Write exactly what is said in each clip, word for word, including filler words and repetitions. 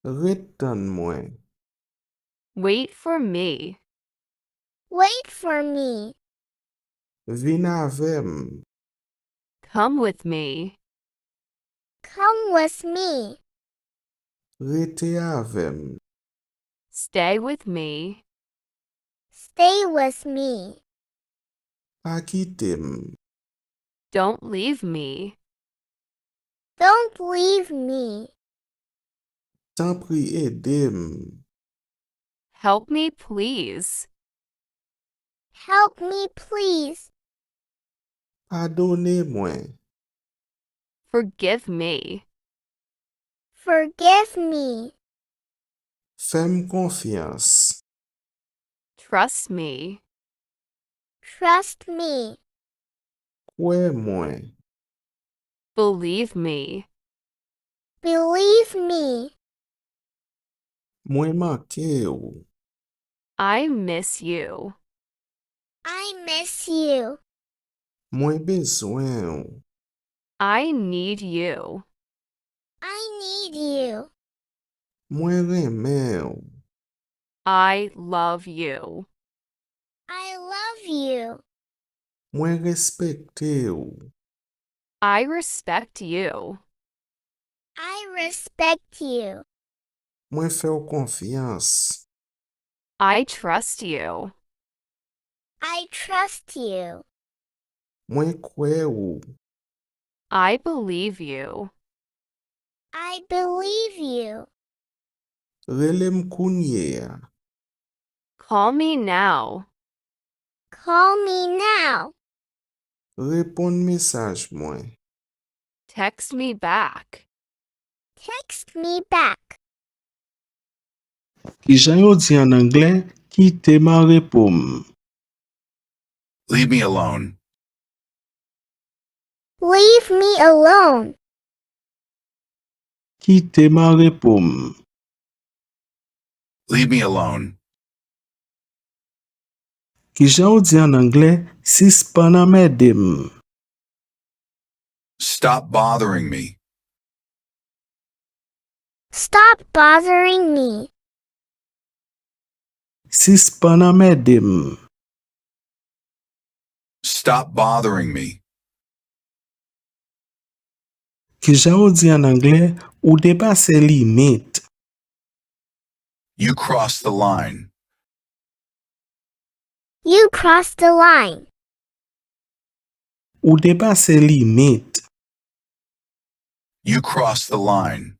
Ret tann mwen. Wait for me. Wait for me. Vin avè m. Come with me. Come with me. Rete avè m. Stay with me. Stay with me. Pa kite m. Don't leave me. Don't leave me. Tanpri ede m. Help me, please. Help me, please. Padone mwen. Forgive me. Forgive me. Fè m konfyans. Trust me. Trust me. Kwè mwen. Believe me. Believe me. Mwen manke w. I miss you. I miss you. Mwen bezwen w. I need you. I need you. Mwen renmen w. I love you. I love you. Mwen respekte w. I respect you. I respect you. Mwen fè w konfyans. I trust you. I trust you. Mwen kwè w. I believe you. I believe you. Rele m kounye a. Call me now. Call me now. Reponn mesaj mwen. Text me back. Text me back. Kijan yo di an anglè, kite m an repo m? Leave me alone. Leave me alone. Kite m an repo m. Leave me alone. Kijan yo di an anglè, sispann anmède m? Stop bothering me. Stop bothering me. Sispann anmède m. Stop bothering me. Kijan yo di an anglè, ou depase limit? You crossed the line. You crossed the line. Ou depase limit. You crossed the line.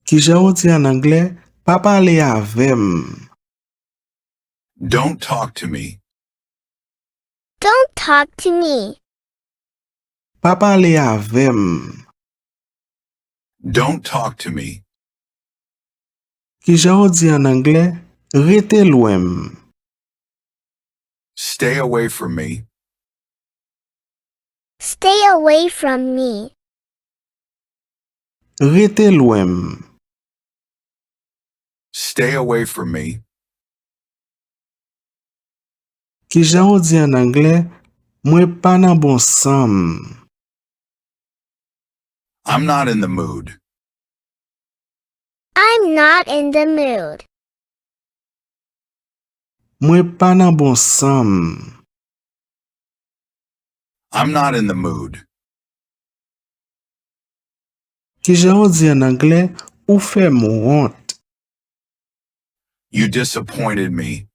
Kijan yo di an anglè, pa pale avè m? Don't talk to me. Don't talk to me. Pa pale avè m. Don't talk to me. Kijan yo di an anglè, rete lwen m? Stay away from me. Stay away from me. Rete lwen m. Stay away from me. Kijan yo di an anglè, mwen pa nan bon san m? I'm not in the mood. I'm not in the mood. Mwen pa nan bon san m. I'm not in the mood. Kijan yo di an anglè, ou fè m wont? You disappointed me.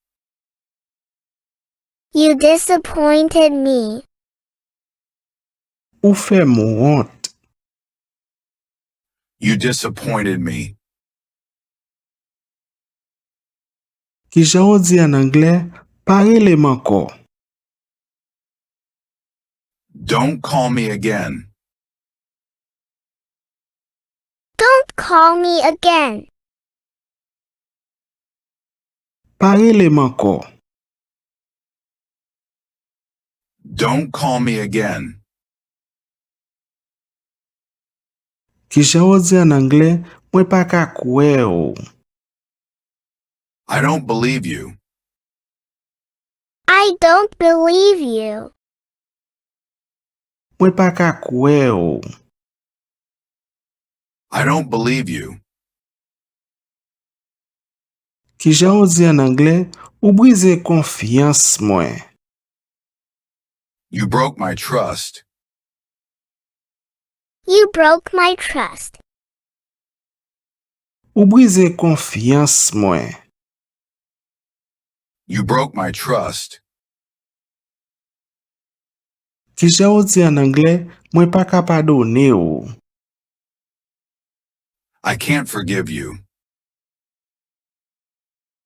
You disappointed me. Ou fè m wont. You disappointed me. Kijan yo di an anglè, pa rele m ankò? Don't call me again. Don't call me again. Pa rele m ankò. Don't call me again. Kijan yo di an anglè, mwen pa ka kwè w? I don't believe you. I don't believe you. Mwen pa ka kwè w. I don't believe you. Kijan ou di an anglè, ou brize konfyans mwen? You broke my trust. You broke my trust. Ou brize konfyans mwen. You broke my trust. Kijan ou di an anglè, mwen pa ka padone w? I can't forgive you.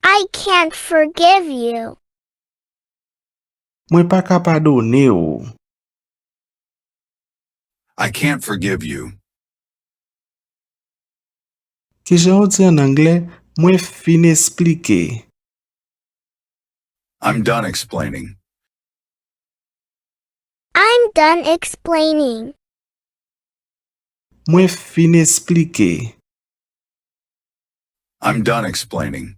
I can't forgive you. Mwen pa ka padone w. I can't forgive you. Kijan ou di an anglè, mwen fin esplike? I'm done explaining. I'm done explaining. Mwen fin esplike. I'm done explaining.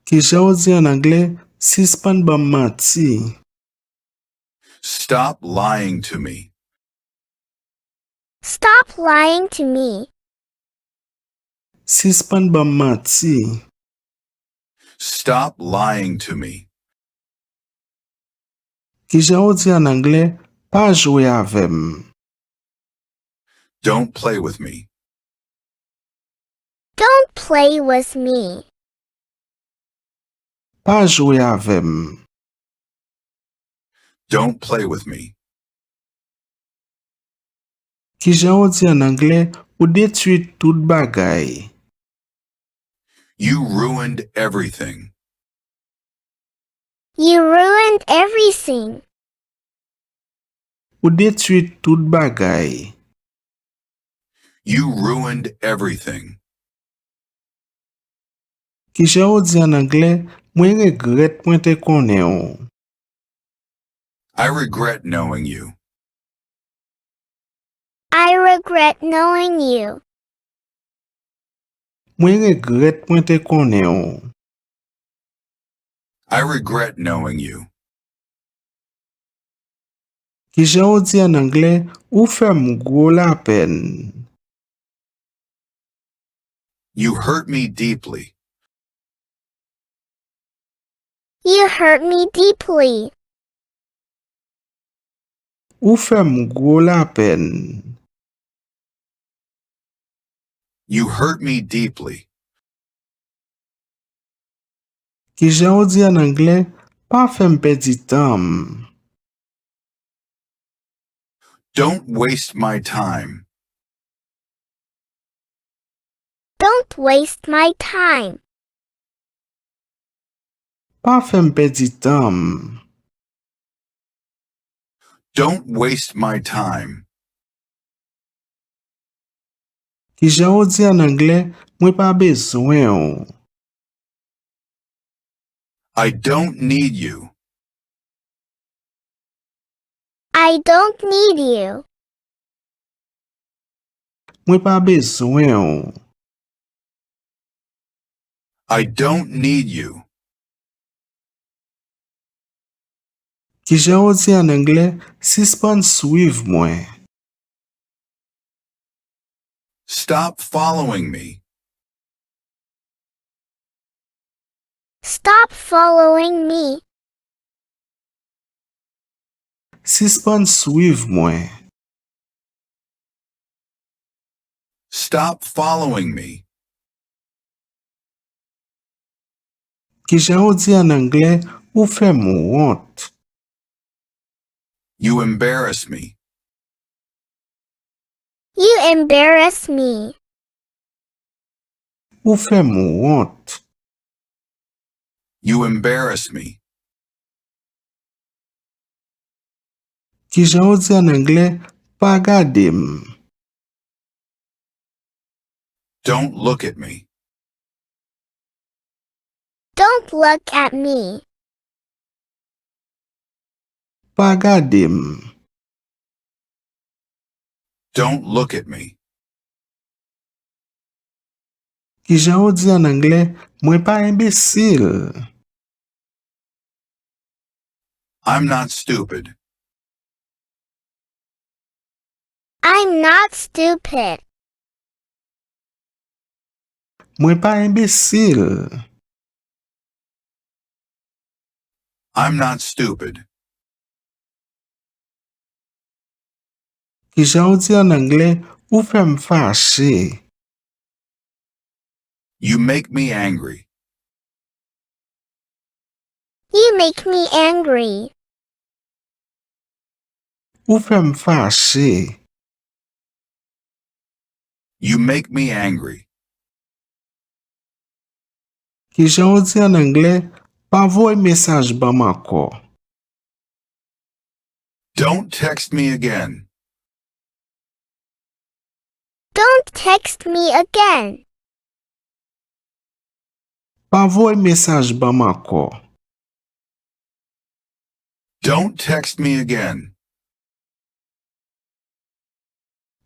Kijan ou di an anglè, sispann ban m manti? Stop lying to me. Stop lying to me. Sispann ban m manti. Stop lying to me. Kijan ou di an anglè, pa jwe avè m? Don't play with me. Don't play with me. Pa jwe avè m. Don't play with me. Kijan ou di an anglè, ou detwi tout bagay? You ruined everything. You ruined everything. Ou detwi tout bagay. You ruined everything. Kijan ou di an anglè, mwen regrèt mwen te konnen w? I regret knowing you. I regret knowing you. Mwen regrèt mwen te konnen w. I regret knowing you. Kijan ou di an anglè, ou fè m gwo lapèn? You hurt me deeply. You hurt me deeply. Ou fè m gwo lapèn. You hurt me deeply. Kijan ou di an anglè, pa fè m pèdi tan m? Don't waste my time. Don't waste my time. Pa fè m pèdi tan m. Don't waste my time. Kijan ou di an anglè, mwen pa bezwen w? I don't need you. I don't need you. Mwen pa bezwen w. I don't need you. Kijan ou di an anglè, sispann swiv mwen? Stop following me. Stop following me. Sispann swiv mwen. Stop following me. Kijan ou di an anglè, ou fè m wont? You embarrass me. You embarrass me. Ou fè m wont. You embarrass me. Kijan ou di an anglè, pa gade m? Don't look at me. Don't look at me. Pa gade m. Don't look at me. Kijan ou di an anglè, mwen pa enbesil? I'm not stupid. I'm not stupid. Mwen pa enbesil. I'm not stupid. Kijan w di an anglè, ou fè m fache? You make me angry. You make me angry. Ou fè m fache. You make me angry. Kijan w di an anglè, pa voye mesaj ban m ankò? Don't text me again. Don't text me again. Pa voye mesaj ban m ankò. Don't text me again.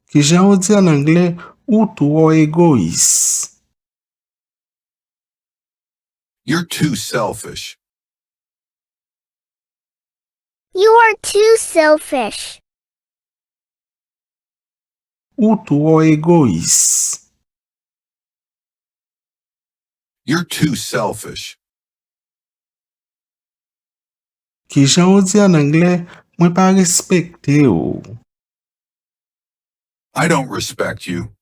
Kijan w di an anglè, ou twò egoyis? You're too selfish. You are too selfish. Ou twò egoyis. You're too selfish. Kijan w di an anglè, mwen pa respekte w? I don't respect you.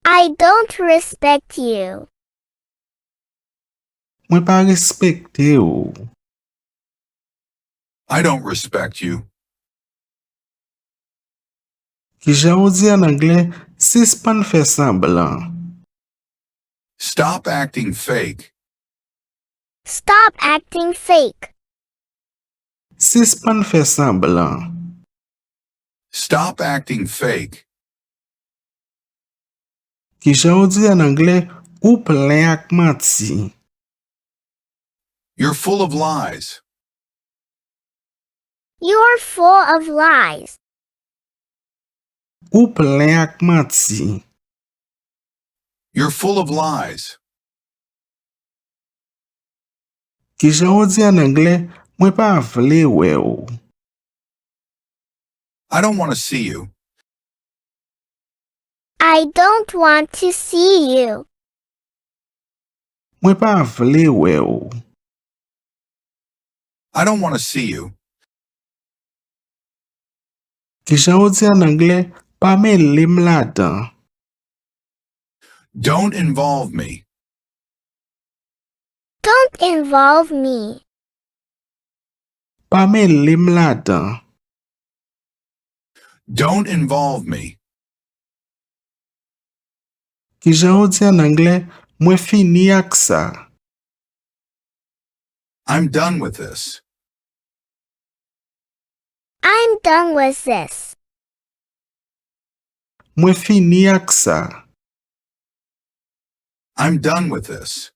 I don't respect you. Mwen pa respekte w. I don't respect you. Kijan w di an anglè, sispann fè sanblan? Stop acting fake. Stop acting fake. Sispann fè sanblan. Stop acting fake. Kijan w di an anglè, ou plen ak manti? You're full of lies. You're full of lies. Ou plen ak manti. You're full of lies. Kijan w di an anglè, mwen pa vle wè w? I don't want to see you. I don't want to see you. Mwen pa vle wè w. I don't want to see you. Kijan w di an anglè, pa mele m ladan? Don't involve me. Don't involve me. Pa mele m ladan. Don't involve me. Kijan w di an anglè, mwen fini ak sa? I'm done with this. I'm done with this. Mwen fini ak sa. I'm done with this.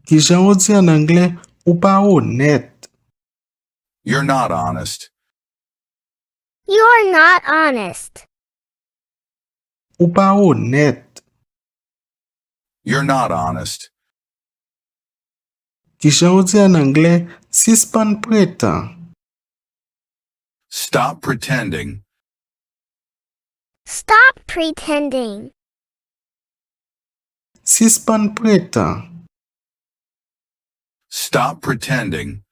Kijan w di an anglè, ou pa onèt? You're not honest. You're not honest. Ou pa onèt. You're not honest. Kijan w di an anglè, sispann pretan? Stop pretending. Stop pretending. Sispann pretan. Stop pretending.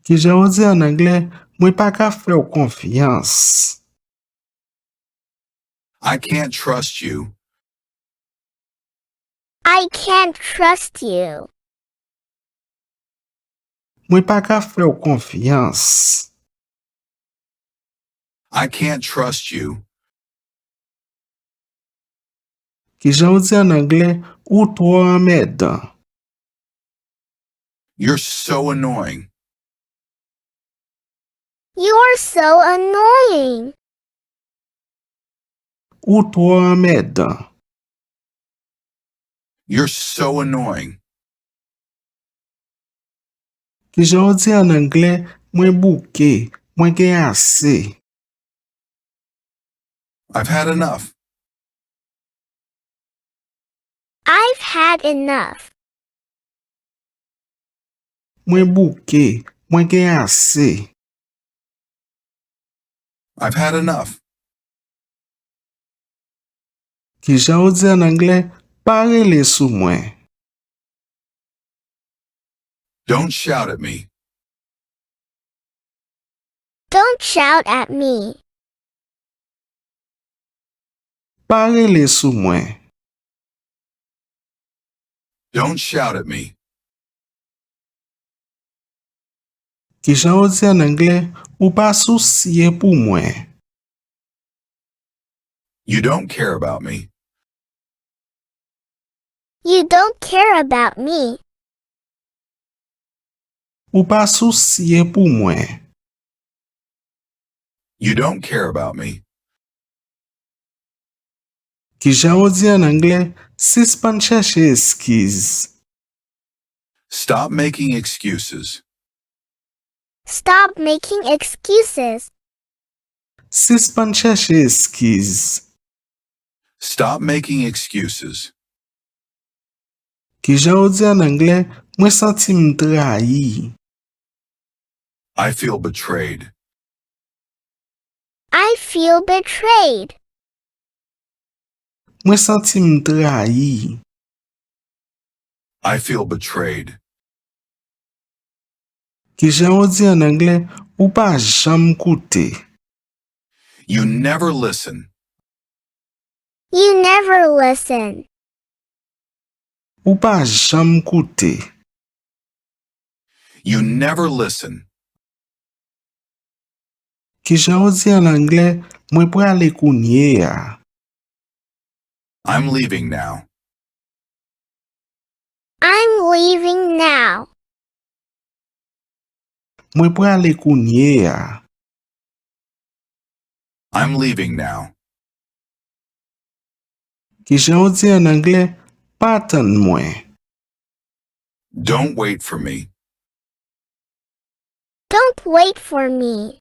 Kijan w di an anglè, mwen pa ka fè w konfyans? I can't trust you. I can't trust you. Mwen pa ka fè w konfyans. I can't trust you. Kijan w di an anglè, ou twò anmèdan? You're so annoying. You're so annoying. Ou twò anmèdan. You're so annoying. Kijan w di an anglè, mwen bouke, mwen gen ase? I've had enough. I've had enough. Mwen bouke, mwen gen ase. I've had enough. Kijan ou di an anglè, pa rele sou mwen? Don't shout at me. Don't shout at me. Pa rele sou mwen. Don't shout at me. Kijan ou di an anglè, ou pa sousye pou mwen? You don't care about me. You don't care about me. Ou pa sousye pou mwen. You don't care about me. Kijan ou di an anglè, sispann chèche eskiz? Stop making excuses. Stop making excuses. Sispann chèche eskiz. Stop making excuses. Kijan ou di an anglè, mwen santi m trayi? I feel betrayed. I feel betrayed. Mwen santi m trayi. I feel betrayed. Kijan ou di an anglè, ou pa janm koute? You never listen. You never listen. Ou pa janm koute. You never listen. Kijan ou di an anglè, mwen prale kounye a? I'm leaving now. I'm leaving now. Mwen prale kounye a. I'm leaving now. Kijan ou di an anglè, pa tann mwen? Don't wait for me. Don't wait for me.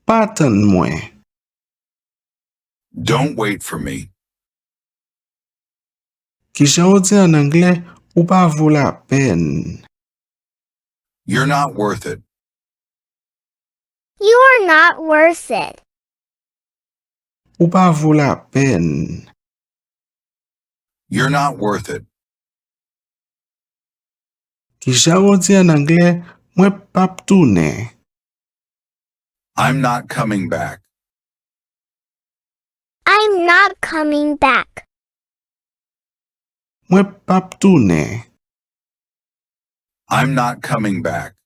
Pa tann mwen. Don't wait for me. Kijan ou di an anglè, ou pa vo lapèn? You're not worth it. You are not worth it. Ou pa vo lapèn. You're not worth it. Kijan ou di an anglè, mwen p ap tounen? I'm not coming back. I'm not coming back. Mwen p ap tounen. I'm not coming back.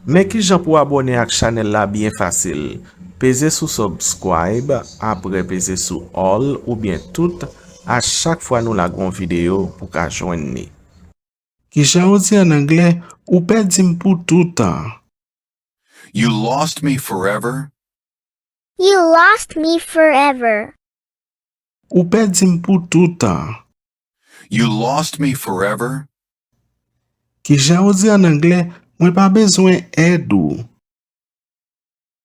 Men kijan pou abòne ak chanèl la byen fasil. Peze sou subscribe, apre peze sou all oubyen tout, a chak fwa nou lage yon videyo pou ka jwenn li. Kijan ou di an anglè, ou pèdi m pou toutan? You lost me forever. You lost me forever. Ou pèdi m pou toutan. You lost me forever. Kijan ou di an anglè, mwen pa bezwen èd ou?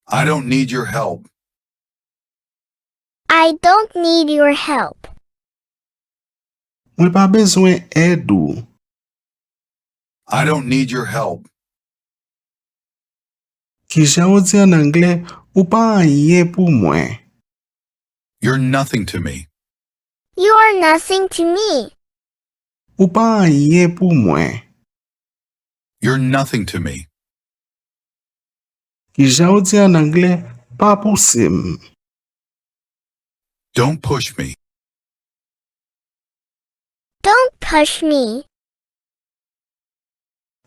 I don't need your help. I don't need your help. Mwen pa bezwen èd ou. I don't need your help. Kijan ou di an anglè, ou pa anyen pou mwen? You're nothing to me. You're nothing to me. Ou pa anyen pou mwen. You're nothing to me. Kijan ou di an anglè, pa pouse m? Don't push me. Don't push me.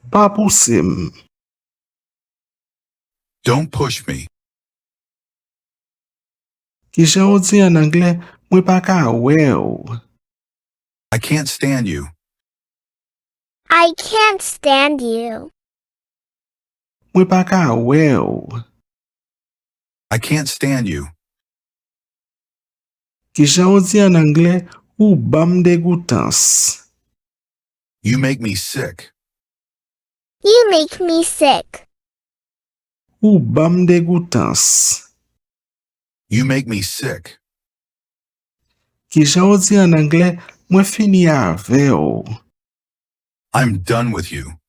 Pa pouse m. Don't push me. Kijan ou di an anglè, mwen pa ka wè w? I can't stand you. I can't stand you. Mwen pa ka wè w. I can't stand you. Kijan ou di an anglè, ou ban m degoutans? You make me sick. You make me sick. Ou ban m degoutans. You make me sick. Kijan ou di an anglè, mwen fini avè w? I'm done with you.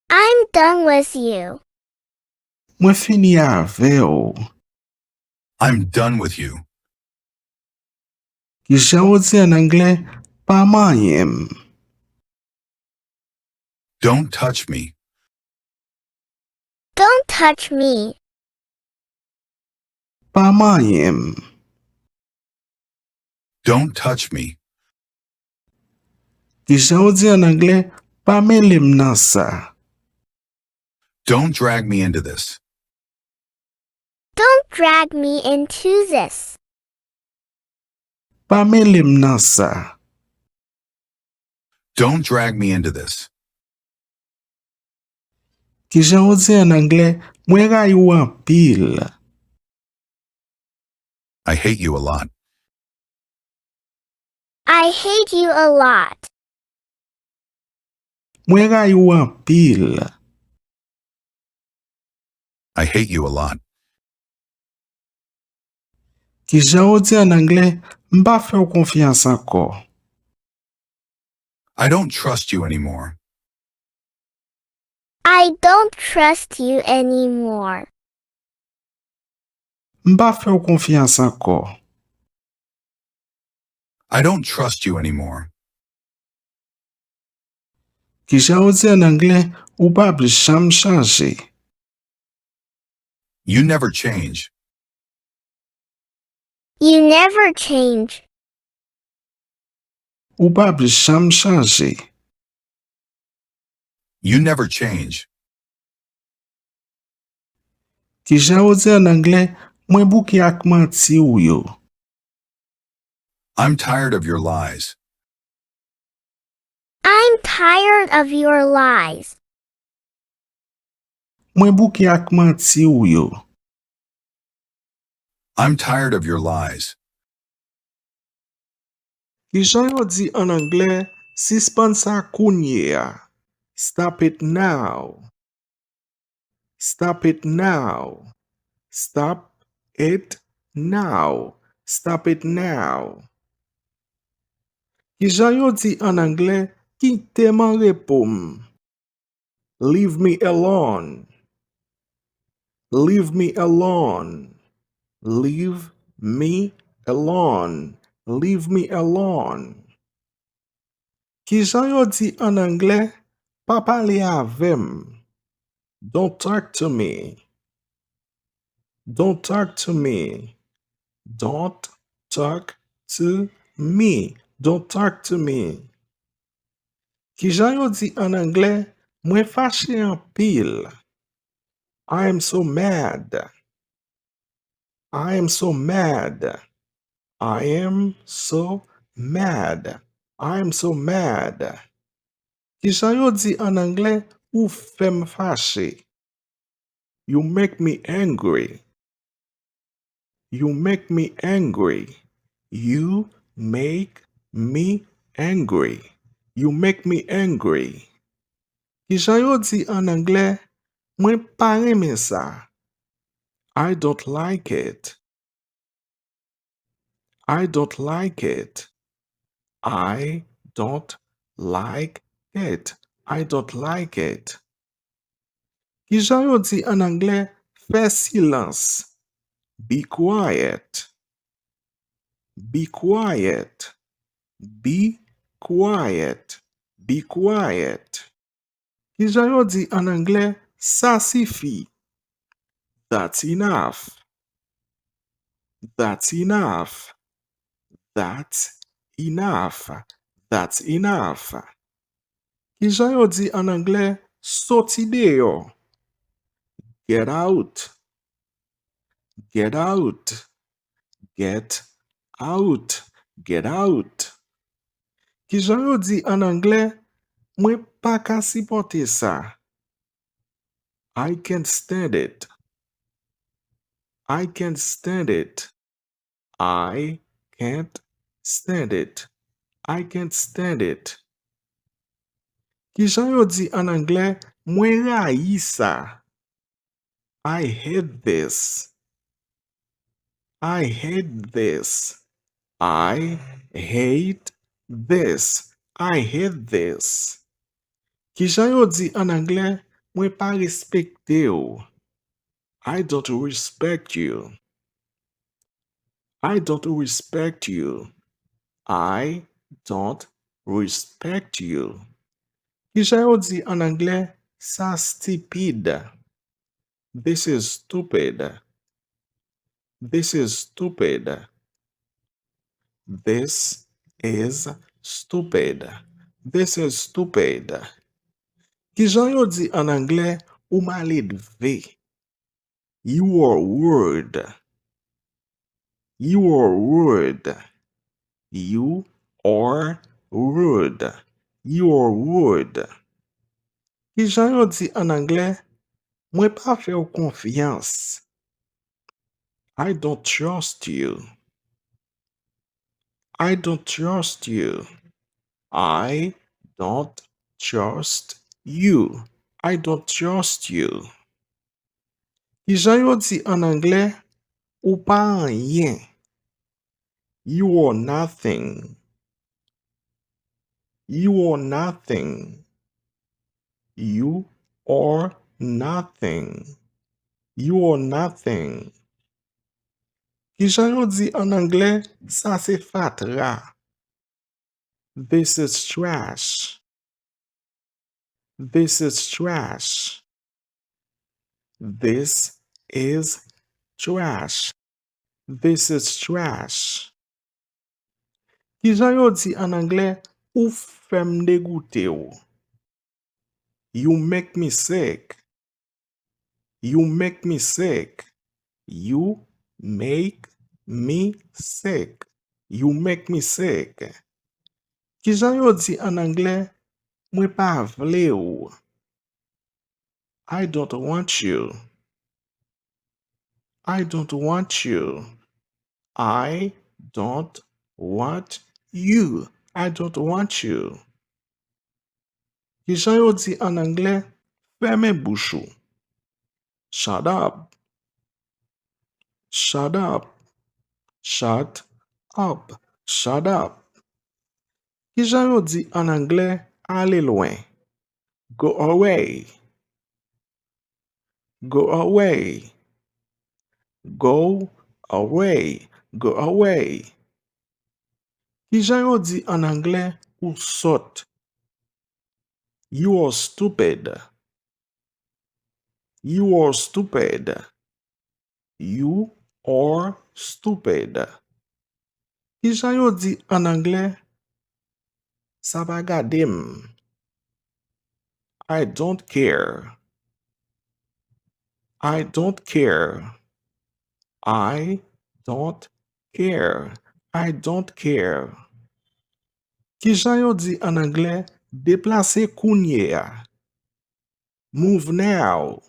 I'm done with you. Mwen fini avè w. I'm done with you. Kijan yo di an anglè, pa manyen m? Don't touch me. Don't touch me. Pa manyen m. Don't touch me. Kijan yo di an anglè, pa mele m nan sa? Don't drag me into this. Don't drag me into this. Pa mele m nan sa. Don't drag me into this. Kijan yo di an anglè, mwen rayi w anpil? I hate you a lot. I hate you a lot. Mwen rayi w anpil. I hate you a lot. Kijan yo di an anglè, m pa fè w konfyans ankò? I don't trust you anymore. I don't trust you anymore. M pa fè w konfyans ankò. I don't trust you anymore. Kijan yo di an anglè, ou p ap janm chanje? You never change. You never change. Ou p ap janm chanje. You never change. Kijan yo di an anglè, mwen bouke ak manti w yo? I'm tired of your lies. I'm tired of your lies. Mwen bouke ak manti w yo. I'm tired of your lies. Kijan yo di an anglè, sispann sa kounye a? Stop it now. Stop it now. Stop it now. Stop it now. Kijan yo di an anglè, kite m an repo m? Leave me alone. Leave me alone. Leave me alone. Leave me alone. Kijan yo di an anglè, pa pale avè m? Don't talk to me. Don't talk to me. Don't talk to me. Don't talk to me. Kijan yo di an anglè, mwen fache anpil? I am so mad. I am so mad. I am so mad. I am so mad. Kijan yo di an anglè, ou fè m fache? You make me angry. You make me angry. You make me angry. You make me angry. Kijan yo di an anglè, mwen pa renmen sa? I don't like it. I don't like it. I don't like it. I don't like it. Kijan yo di an anglè, fè silans? Be quiet. Be quiet. Be quiet. Be quiet. Kijan yo di an anglè, sa sifi? That's enough. That's enough. That's enough. That's enough. Kijan yo di an anglè, soti deyò? Get out. Get out. Get out. Get out. Kijan yo di an anglè, mwen pa ka sipòte sa? I can't stand it. I can't stand it. I can't stand it. I can't stand it. Kijan yo di an anglè, mwen rayi sa? I hate this. I hate this. I hate this. I hate this. Kijan yo di an anglè, mwen pa respekte w? I don't respect you. I don't respect you. I don't respect you. Kijan yo di an anglè, sa stipid? This is stupid. This is stupid. This is stupid. This is stupid. Kijan yo di an anglè, ou maledve? You are rude. You are rude. You are rude. You are rude. Kijan yo di an anglè, mwen pa fè w konfyans? I don't trust you. I don't trust you. I don't trust you. I don't trust you. Kijan yo di an anglè, ou pa anyen? You are nothing. You are nothing. You are nothing. You are nothing. Kijan yo di an anglè, sa se fatra? This is trash. This is trash. This is trash. This is trash. Kijan yo di an anglè, ou fè m degoute w? You make me sick. You make me sick. You make me sick. You make me sick. Kijan yo di an anglè, mwen pa vle w? I don't want you. I don't want you. I don't want you. I don't want you. Kijan yo di an anglè, fèmen bouch ou? Shut up. Shut up. Shut up. Shut up. Kijan yo di an anglè, ale lwen? Go away. Go away. Go away. Go away. Kijan yo di an anglè, ou sòt? You are stupid. You are stupid. You are stupid. Kijan yo di an anglè, sa pa gade m? I don't care. I don't care. I don't care. I don't care. Kijan yo di an anglè, deplase kounye a? Move now.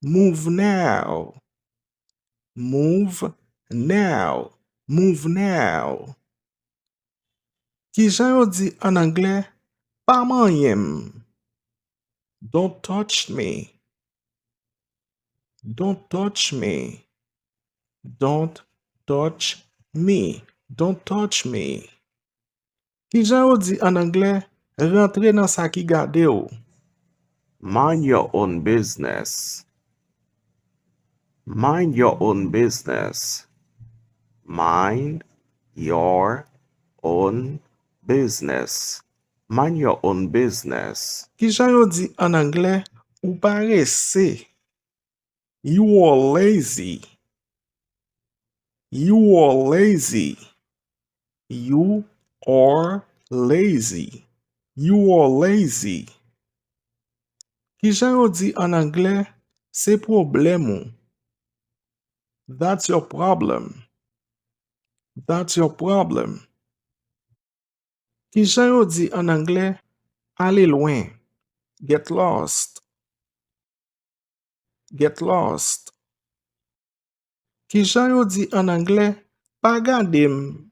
Move now. Move now. Move now. Kijan yo di an anglè, pa manyen m? Don't touch me. Don't touch me. Don't touch me. Don't touch me. Kijan yo di an anglè, rantre nan sa ki gade w? Mind your own business. Mind your own business. Mind your own business. Mind your own business. Kijan yo di an anglè, ou parese? You are lazy. You are lazy. You are lazy. You are lazy. Kijan yo di an anglè, se pwoblèm ou? That's your problem. That's your problem. Kijan yo di an anglè, ale lwen? Get lost. Get lost. Kijan yo di an anglè, pa gade m?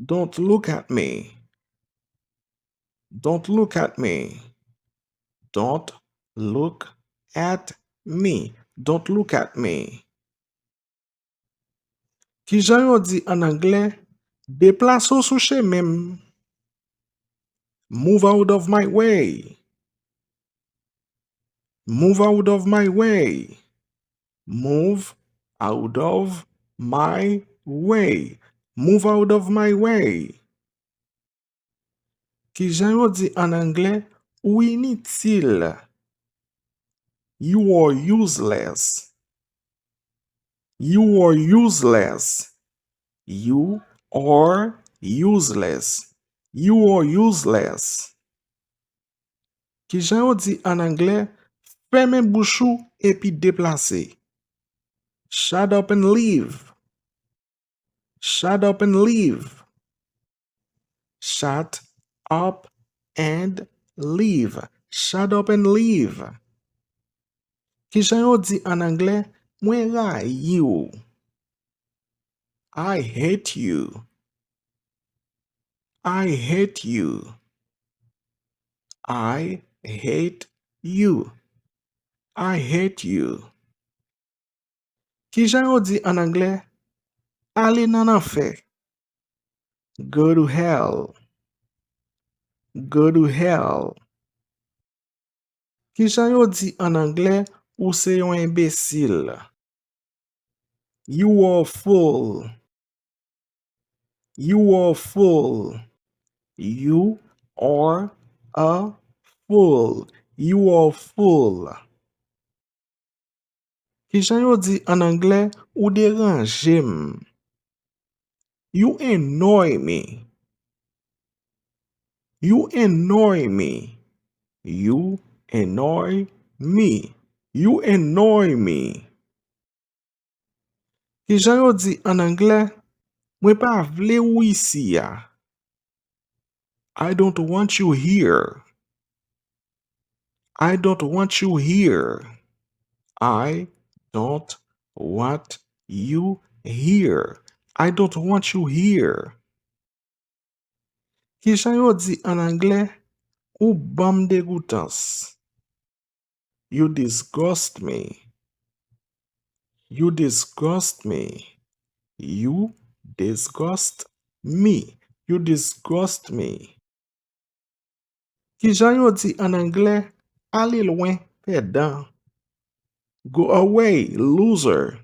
Don't look at me. Don't look at me. Don't look at me. Don't look at me. Kijan yo di an anglè, deplase w sou chemen m? Move out of my way. Move out of my way. Move Out of my way. Move out of my way. Kijan yo di an anglè, ou initil? You are useless. You are useless. You are useless. You are useless. Kijan yo di an anglè, fèmen bouch ou epi deplase? Shut up and leave. Shut up and leave. Shut up and leave. Shut up and leave. Kijan yo di an anglè, mwen rayi w? I hate you. I hate you. I hate you. I hate you. Kijan yo di an anglè, ale nan lanfè? Go to hell. Go to hell. Kijan yo di an anglè, ou se yon enbesil? You are a fool. You are a fool. You are a fool. You are a fool. Kijan yo di an anglè, ou deranje m? You annoy me. You annoy me. You annoy me. You annoy me. Kijan yo di an anglè, mwen pa vle ou isi a? I don't want you here. I don't want you here. I don't want you here. I don't want you here. Kijan yo di an anglè, ou ban m degoutans? You disgust me. You disgust me. You disgust me. You disgust me. Kijan yo di an anglè, ale lwen, pèdan? Go away, loser.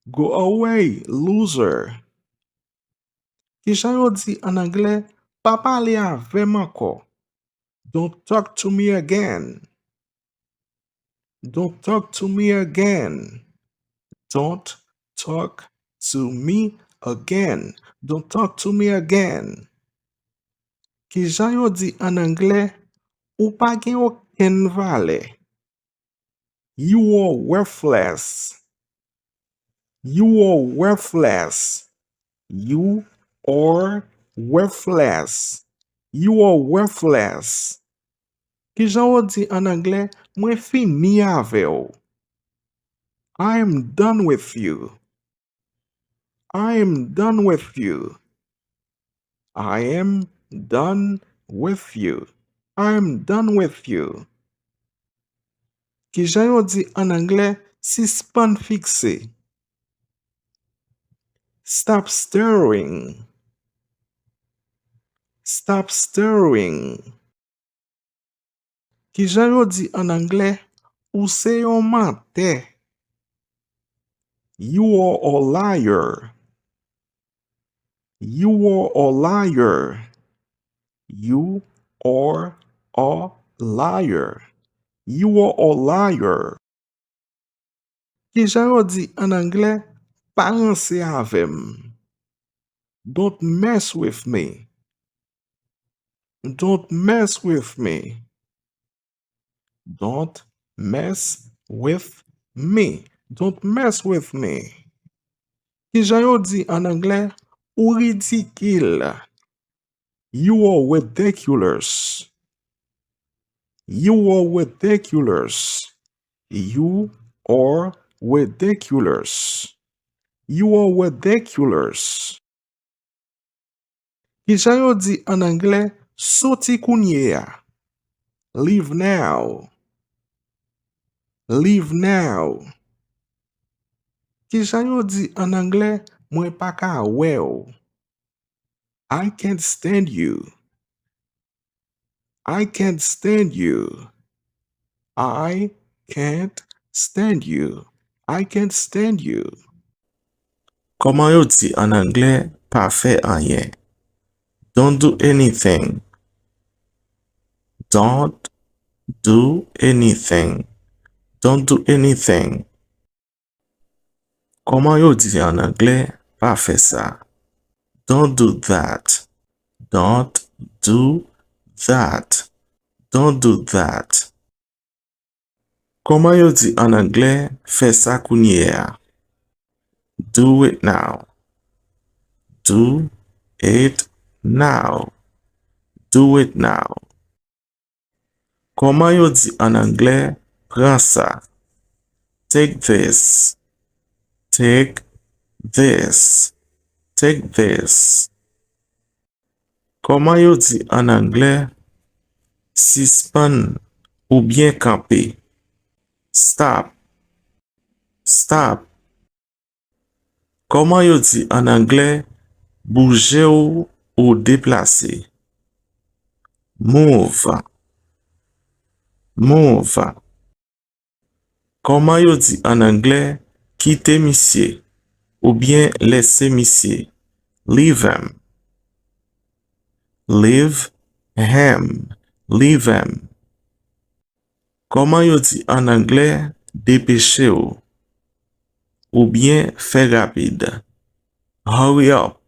Go away, loser. Kijan yo di an anglè, pa pale avè m ankò? Don't talk to me again. Don't talk to me again. Don't talk to me again. Don't talk to me again. Kijan yo di an anglè, ou pa gen okenn valè? You are worthless. You are worthless. You are worthless. You are worthless. Kijan w di an anglè, mwen fini avè w? I am done with you. I am done with you. I am done with you. I am done with you. Kijan yo di an anglè, sispann fikse? Stop staring. Stop staring. Kijan yo di an anglè, ou se yon mantè? You are a liar. You are a liar. You are a liar. You are a liar. Kijan yo di an anglè, pa ranse avè m? Don't mess with me. Don't mess with me. Don't mess with me. Don't mess with me. Kijan yo di an anglè, ou ridikil? You are ridiculous. You are ridiculous. You are ridiculous. You are ridiculous. Kijan yo di an anglè, soti kounye a? Leave now. Leave now. Kijan yo di an anglè, mwen pa ka wè w? I can't stand you. I can't stand you. I can't stand you. I can't stand you. Kòman yo di ann anglè pa fè anyen? Don't do anything. Don't do anything. Don't do anything. Kòman yo di ann anglè pa fè sa? Don't do that. Don't do that. Don't do that. Kòman yo di ann anglè fè sa kounye a? Do it now. Do it now. Do it now. Kòman yo di ann anglè pran sa? Take this. Take this. Take this. Kòman yo di ann anglè sispann oubyen kanpe? Stop. Stop. Kòman yo di ann anglè bouje w ou deplase? Move. Move. Kòman yo di ann anglè kite misye oubyen lèse misye? Leave him. Leave him. Leave him. Kòman yo di ann anglè depeche w oubyen fè rapid? Hurry up.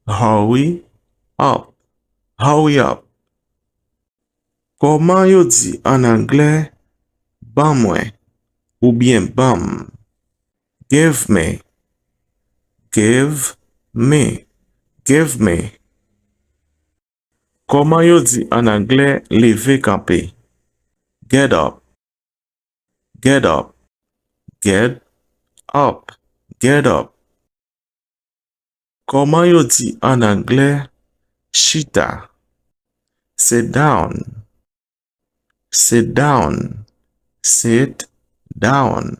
Hurry up. Hurry up. Kòman yo di ann anglè ban mwen oubyen ban m? Give me. Give me. Give me. Kòman yo di ann anglè leve kanpe? Get up. Get up. Get up. Get up. Kòman yo di ann anglè chita? Sit down. Sit down. Sit down.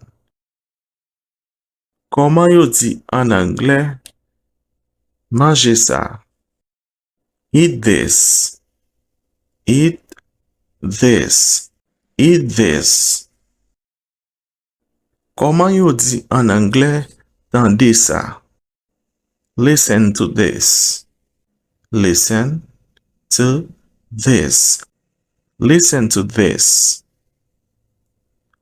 Kòman yo di ann anglè manje sa? Eat this. Eat this. Eat this. Kòman yo di ann anglè tande sa? Listen to this. Listen to this. Listen to this.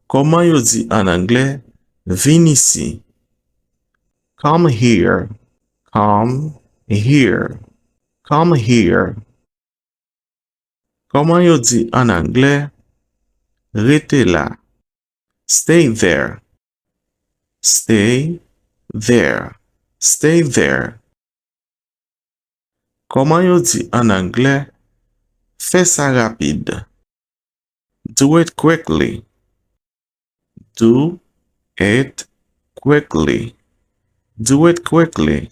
Kòman yo di ann anglè vin isi? Come here. Come here. Come here. Kòman yo di ann anglè rete la? Stay there. Stay there. Stay there. Kòman yo di ann anglè fè sa rapid? Do it quickly. Do it quickly. Do it quickly.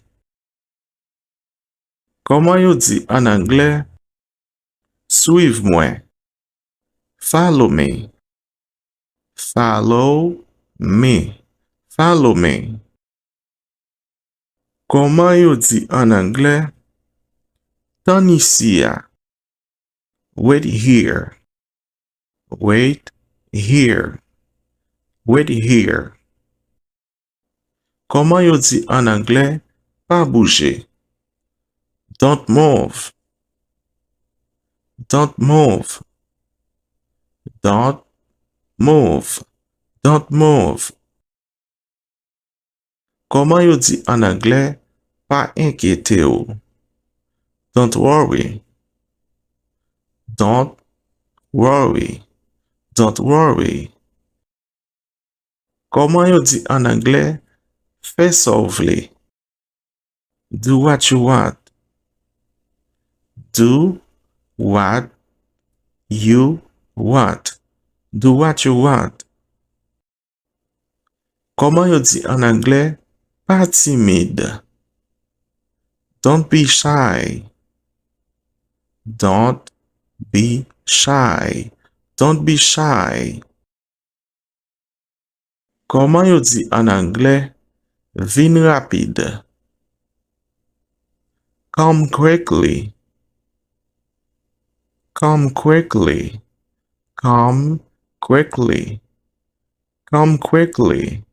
Kòman yo di ann anglè swiv mwen? Follow me. Follow me. Follow me. Kòman yo di ann anglè tann isi a? Wait here. Wait here. Wait here. Kòman yo di ann anglè pa bouje? Don't move. Don't move. Don't move. Don't move. Kòman yo di ann anglè pa enkyete w? Don't worry. Don't worry. Don't worry. Kòman yo di ann anglè fè sa w vle? Do what you want. Do what you want. Do what you want. Kòman yo di ann anglè pa timid? Don't be shy. Don't be shy. Don't be shy. Kòman yo di ann anglè vin rapid? Come quickly. Come quickly. Come quickly. Come quickly.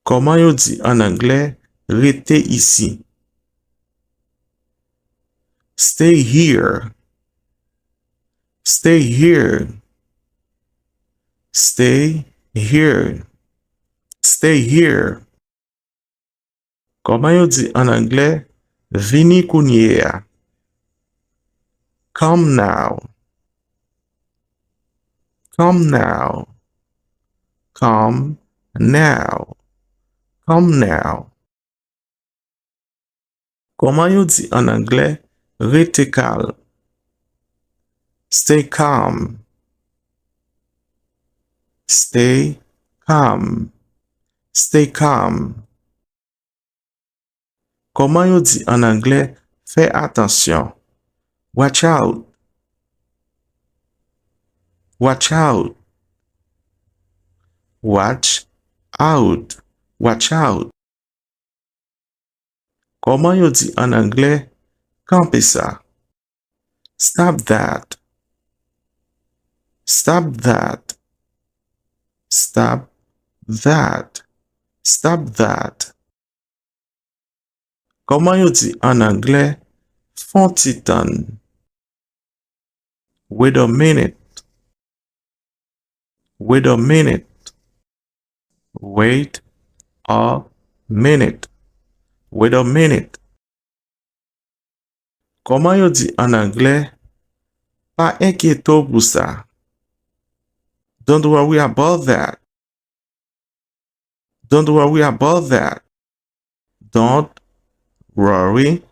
Kòman yo di ann anglè rete isi? Stay here. Stay here. Stay here. Stay here. Kòman yo di ann anglè vini kounye a? Come now. Come now. Come now. Come now. Kòman yo di ann anglè rete kalm? Stay calm. Stay calm. Stay calm. Kòman yo di ann anglè fè atansyon? Watch out. Watch out. Watch out. Watch out. Kòman yo di ann anglè kanpe sa? Stop that. Stop that. Stop that. Stop that. Kòman yo di ann anglè fon ti tann? Wait a minute. Wait a minute. Wait a minute. Wait a minute. Kòman yo di ann anglè pa enkyete w pou sa? Don't worry about that. Don't worry about that. Don't worry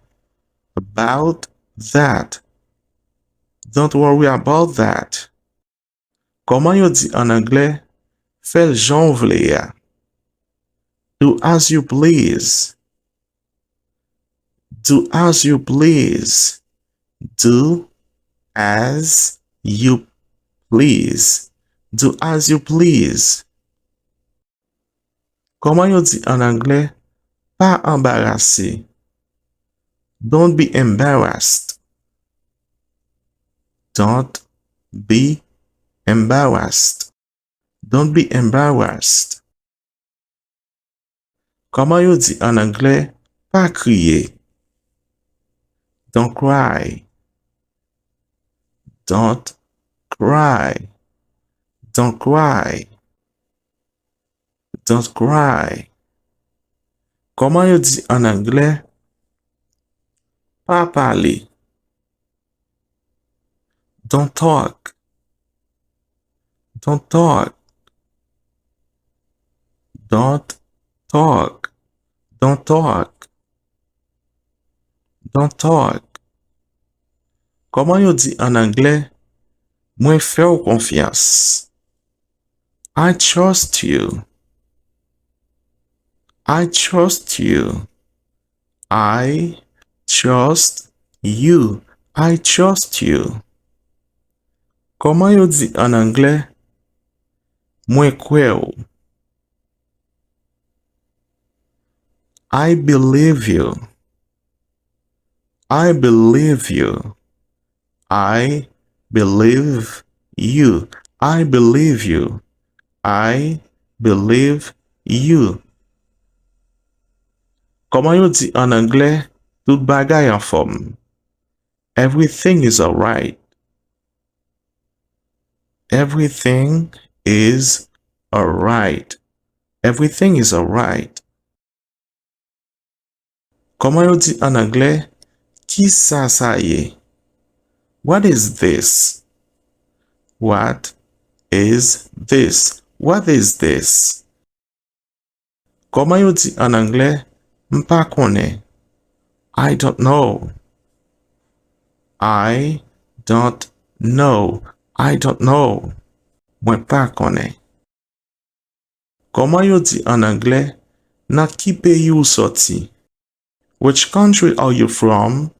about that. Don't worry about that. Kòman yo di ann anglè fè l jan w vle a? Do as you please. Do as you please. Do as you please. Do as you please. Kòman yo di ann anglè pa anbarase? Don't be embarrassed. Don't be embarrassed. Don't be embarrassed. Kòman yo di ann anglè pa kriye? Don't cry. Don't cry. Don't cry. Don't cry. Kòman yo di ann anglè pa pale? Don't talk. Don't talk. Don't talk. Don't talk. Don't talk. Kòman yo di ann anglè mwen fè w konfyans? I trust you. I trust you. I trust you. I trust you. Kòman yo di ann anglè mwen kwè w? I believe you. I believe you. I believe you. I believe you. I believe you. Kòman yo di ann anglè tout bagay anfòm? Everything is alright. Everything is alright. Everything is alright. Kòman yo di ann anglè kisa sa ye? What is this? What is this? What is this? Kòman yo di ann anglè m pa konnen? I don't know. I don't know. I don't know. Mwen pa konnen. Kòman yo di ann anglè nan ki peyi w sòti? Which country are you from?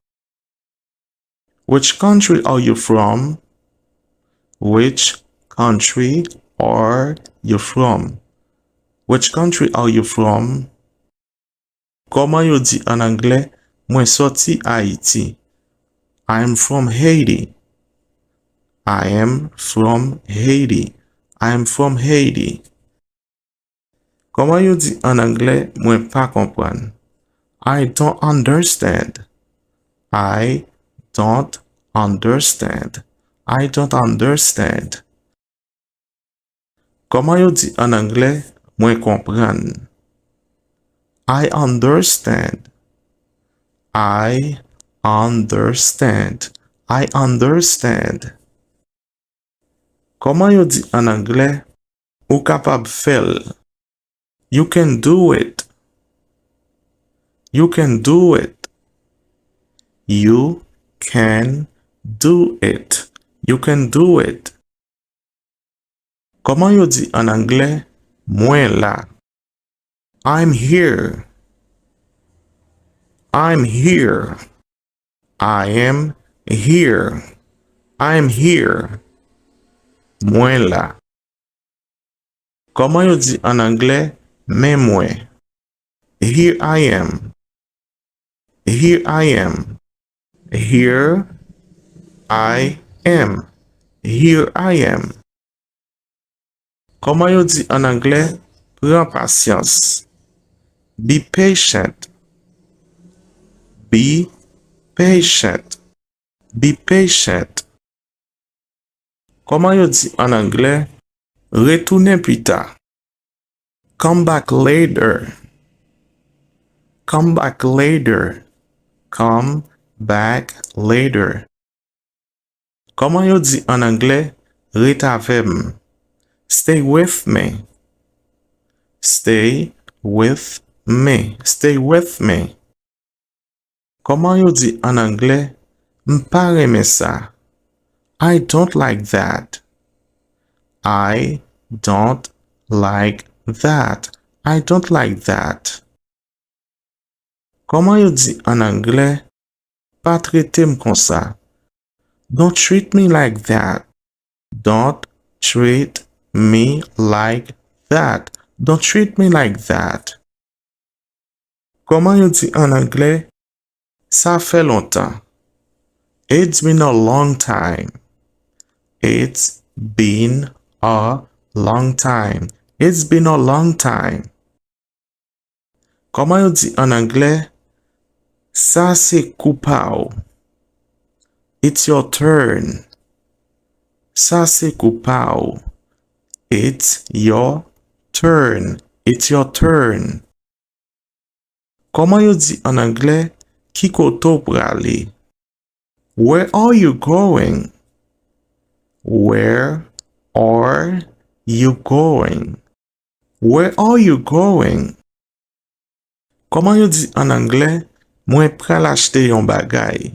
Which country are you from? Which country are you from? Which country are you from? Kòman yo di ann anglè mwen sòti Ayiti? I am from Haiti. I am from Haiti. I'm from Haiti. Kòman yo di an anglè, mwen pa konprann? I don't understand. I don't understand. I don't understand. Kòman yo di an anglè, mwen konprann? I understand. I understand. I understand. Kòman yo di an anglè, ou kapab fè l? You can do it. You can do it. You can do it. You can do it. Kòman yo di an anglè, mwen la? I'm here. I'm here. I am here. I'm here. Mwen la. Kòman yo di an anglè, men mwen? Here I am. Here I am. Here I am. Here I am. Kòman yo di an anglè, pran pasyans? Be patient. Be patient. Be patient. Kòman yo di an anglè, retounen pita? Come back later. Come back later. Come back later. Kòman yo di an anglè, ret avè m? Stay with me. Stay with me. Stay with me. Kòman yo di an anglè, m pa renmen sa? I don't like that. I don't like that. I don't like that. Kòman yo di an anglè, pa trete m konsa? Don't treat me like that. Don't treat me like that. Don't treat me like that. Kòman yo di an anglè, sa fè lontan? It's been a long time. It's been a long time. It's been a long time. Kòman yo di an anglè, sa se kou pa w? It's your turn. Sa se kou pa w. It's your turn. It's your turn. Kòman yo di an anglè, ki kote w prale? Where are you going? Where are you going? Where are you going? Kòman yo di an anglè, mwen pral achte yon bagay?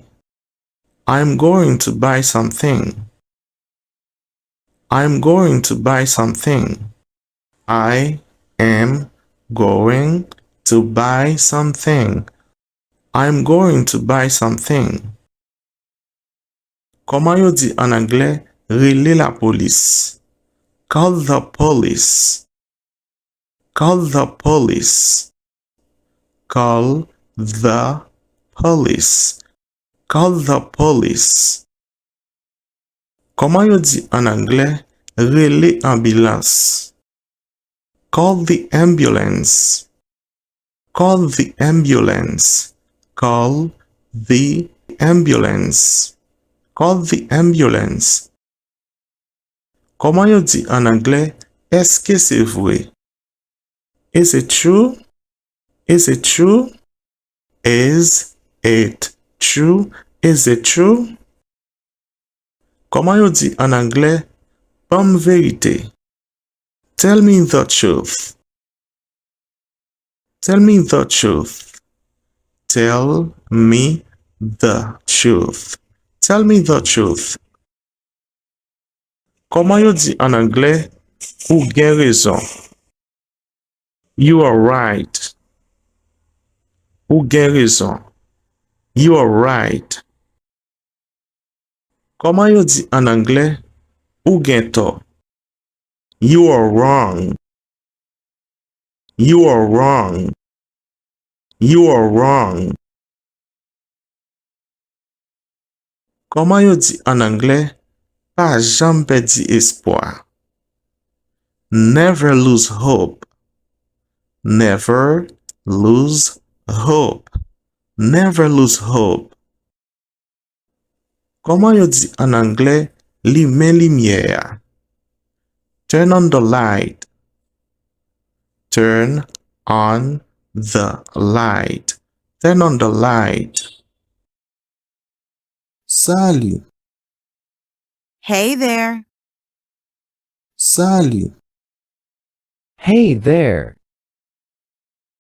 I'm going to buy something. I'm going to buy something. I am going to buy something. I'm going to buy something. Kòman yo di an anglè, rele lapolis? Call the police. Call the police. Call the police. Call the police. Kòman yo di an anglè, rele anbilans? Call the ambulance. Call the ambulance. Call the ambulance. Call the ambulance. Kòman yo di an anglè, èske se vre? Is it true? Is it true? Is it true? Is it true? Kòman yo di an anglè, ban m verite? Tell me the truth. Tell me the truth. Tell me the truth. Tell me the truth. Kòman yo di an anglè, ou gen rezon? You are right. Ou gen rezon. You are right. Kòman yo di an anglè, ou gen tò? You are wrong. You are wrong. You are wrong. Kòman yo di an anglè, pa janm pèdi espwa? Never lose hope. Never lose hope. Never lose hope. Kòman yo di ann anglè limen limyè a? Turn on the light. Turn on the light. Turn on the light. Salut. Hey there. Salut. Hey there.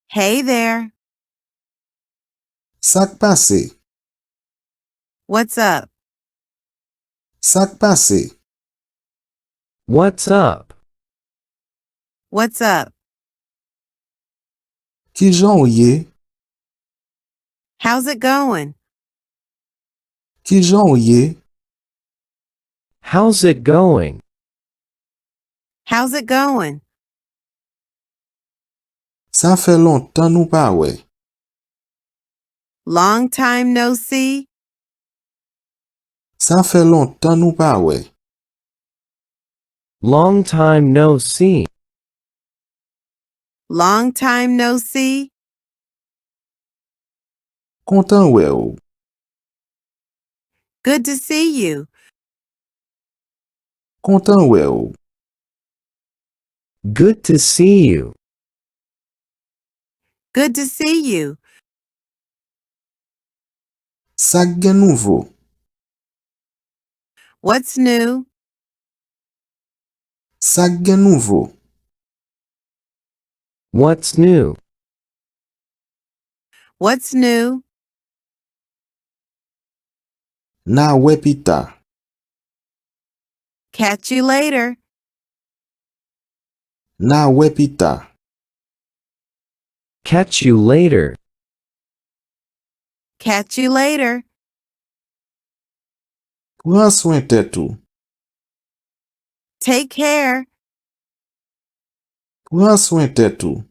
Hey there. Sa k pase? What's up? Sa k pase? What's up? What's up? Kijan w ye? How's it going? Kijan w ye? How's it going? How's it going? Sa fè lontan nou pa wè. Long time no see. Sa fè lontan nou pa wè. Long time no see. Long time no see. Kontan wè w. Good to see you. Kontan wè w. Good to see you. Good to see you. Sa k gen nouvo? What's new? Sa k gen nouvo? What's new? What's new? N a wè pita. Catch you later. N a wè pita. Catch you later. Catch you later. Pran swen tèt ou. Take care. Pran swen tèt ou.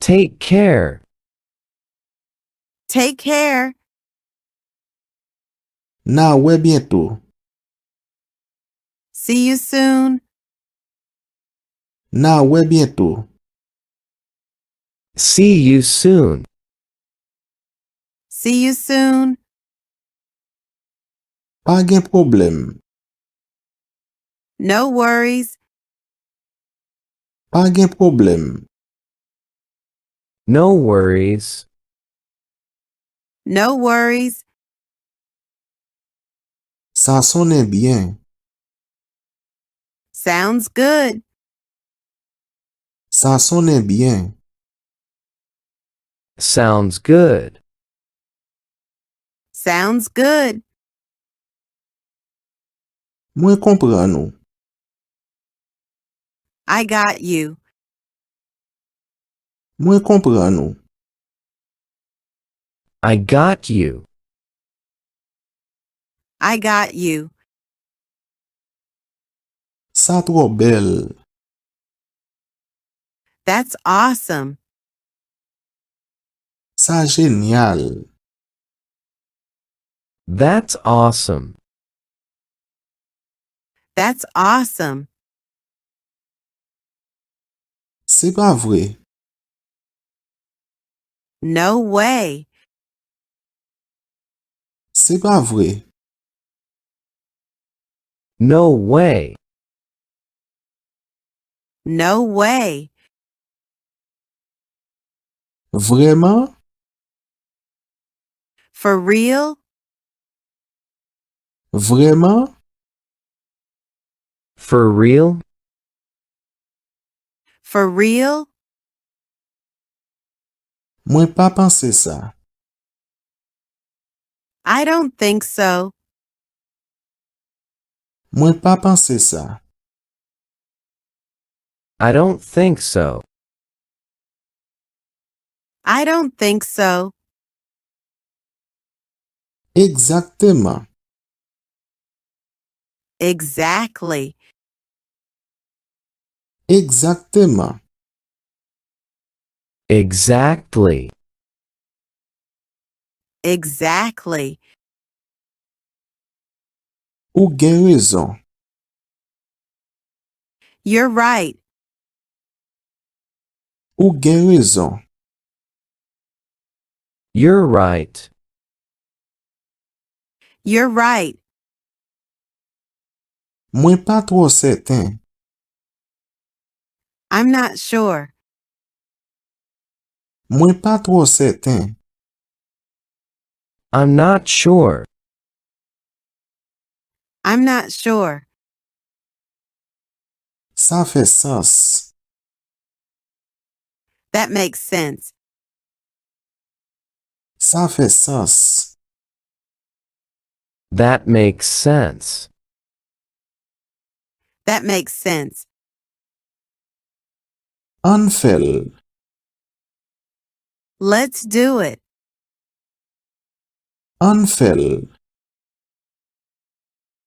Take care. Take care. N a wè byento. See you soon. N a wè byento. See you soon. See you soon. Pa gen pwoblèm. No worries. Pa gen pwoblèm. No worries. No worries. Sa sonnen byen. Sounds good. Sa sonnen byen. Sounds good. Sounds good. Mwen konprann ou. I got you. Mwen konprann ou. I got you. I got you. Sa twò bèl. That's awesome. Sa jenyal. That's awesome. That's awesome. Se pa vre. No way. Se pa vre. No way. No way. Vrèman? For real? Vrèman? For real? For real? Mwen pa panse sa. I don't think so. Mwen pa panse sa. I don't think so. I don't think so. Egzakteman. Exactly. Egzakteman. Exactly. Exactly. Ou gen rezon. You're right. Ou gen rezon. You're right. You're right. Mwen pa twò sèten. I'm not sure. Mwen pa twò sèten. I'm not sure. I'm not sure. Sa fè sans. That makes sense. Sa fè sans. That makes sense. That makes sense. Ann fè l. Let's do it. Ann fè l.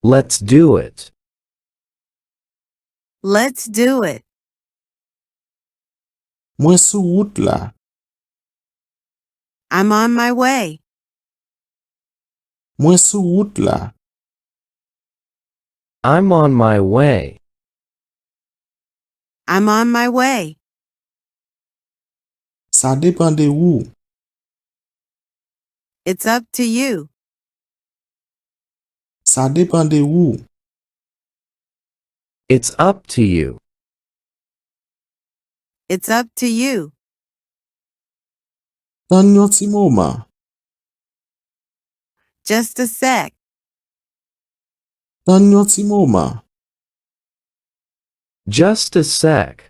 Let's do it. Let's do it. Mwen sou wout la. I'm on my way. Mwen sou wout la. I'm on my way. I'm on my way. Sa depann de ou. It's up to you. Sa depann de ou. It's up to you. It's up to you. Tann yon ti moman. Just a sec. Tann yon ti moman. Just a sec.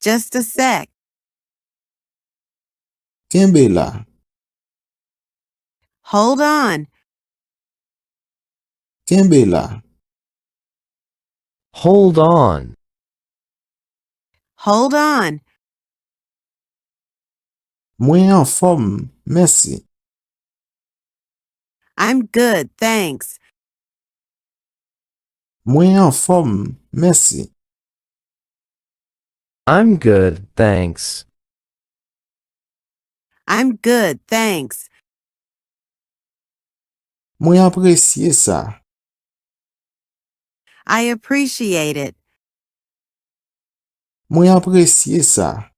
Just a sec. Kenbe la. Hold on. Kenbe la. Hold on. Hold on. Mwen anfòm, mèsi. I'm good, thanks. Mwen anfòm, mèsi. I'm good, thanks. I'm good, thanks. Mwen apresye sa. I appreciate it. Mwen apresye sa.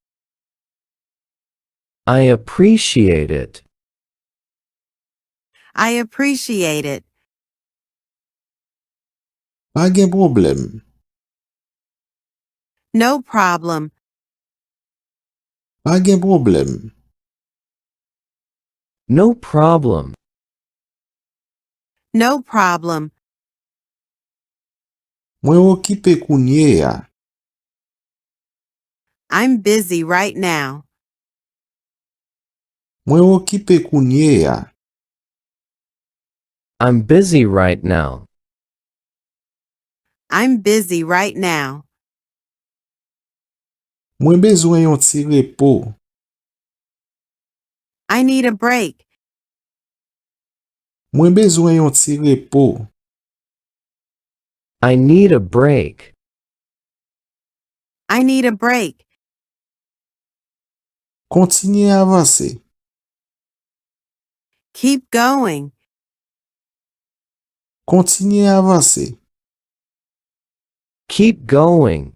I appreciate it. I appreciate it. Pa gen pwoblèm. No problem. Pa gen pwoblèm. No problem. No problem. Mwen okipe kounye a. I'm busy right now. Mwen okipe kounye a. I'm busy right now. I'm busy right now. Mwen bezwen yon ti repo. I need a break. Mwen bezwen yon ti repo. I need a break. I need a break. Kontinye avanse. Keep going. Kontinye avanse. Keep going.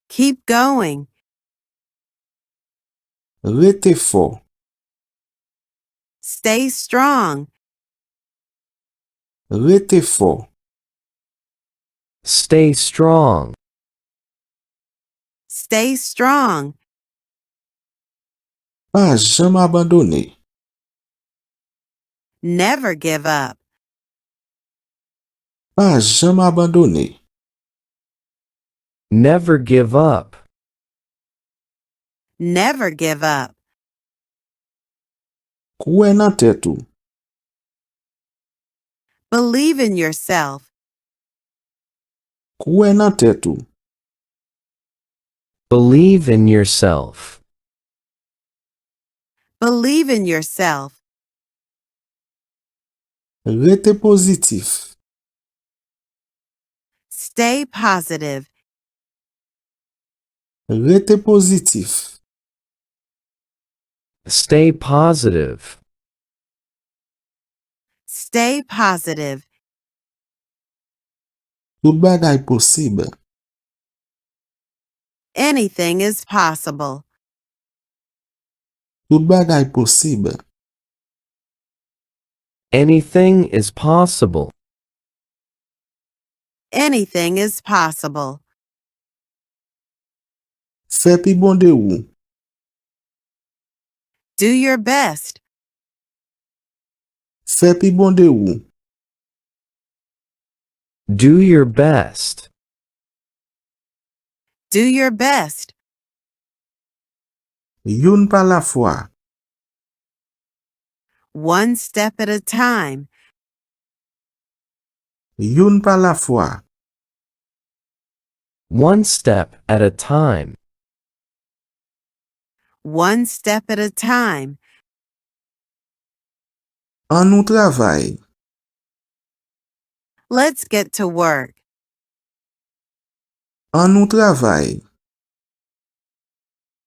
Keep going. Rete fò. Stay strong. Rete fò. Stay strong. Stay strong. Pa janm abandone. Never give up. Pa janm abandone. Never give up. Never give up. Kwè nan tèt ou. Believe in yourself. Kwè nan tèt ou. Believe in yourself. Believe in yourself. Rete pozitif. Stay positive. Rete pozitif. Stay positive. Stay positive. Tout bagay posib. Anything is possible. Tout bagay posib. Anything is possible. Anything is possible. Fè pi bon de ou. Do your best. Fè pi bon de ou. Do your best. Do your best. Youn pa lafwa. One step at a time. Youn pa lafwa. One step at a time. One step at a time. Ann nou travay. Let's get to work. Ann nou travay.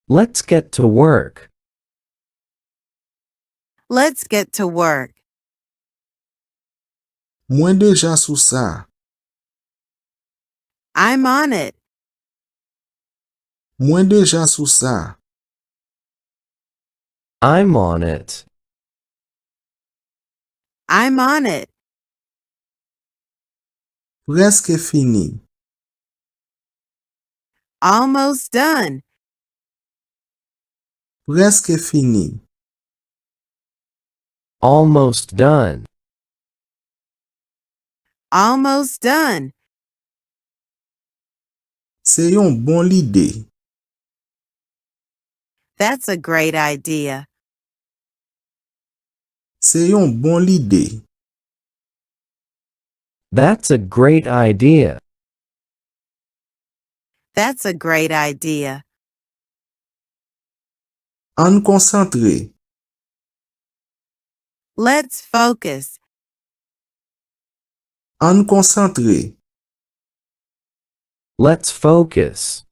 Let's get to work. Let's get to work. Mwen deja sou sa. I'm on it. Mwen deja sou sa. I'm on it. I'm on it. Prèske fini. Almost done. Prèske fini. Almost done. Almost done. Se yon bon lide. That's a great idea. Se yon bon lide. That's a great idea. That's a great idea. Ann konsantre. Let's focus. Ann konsantre. Let's focus.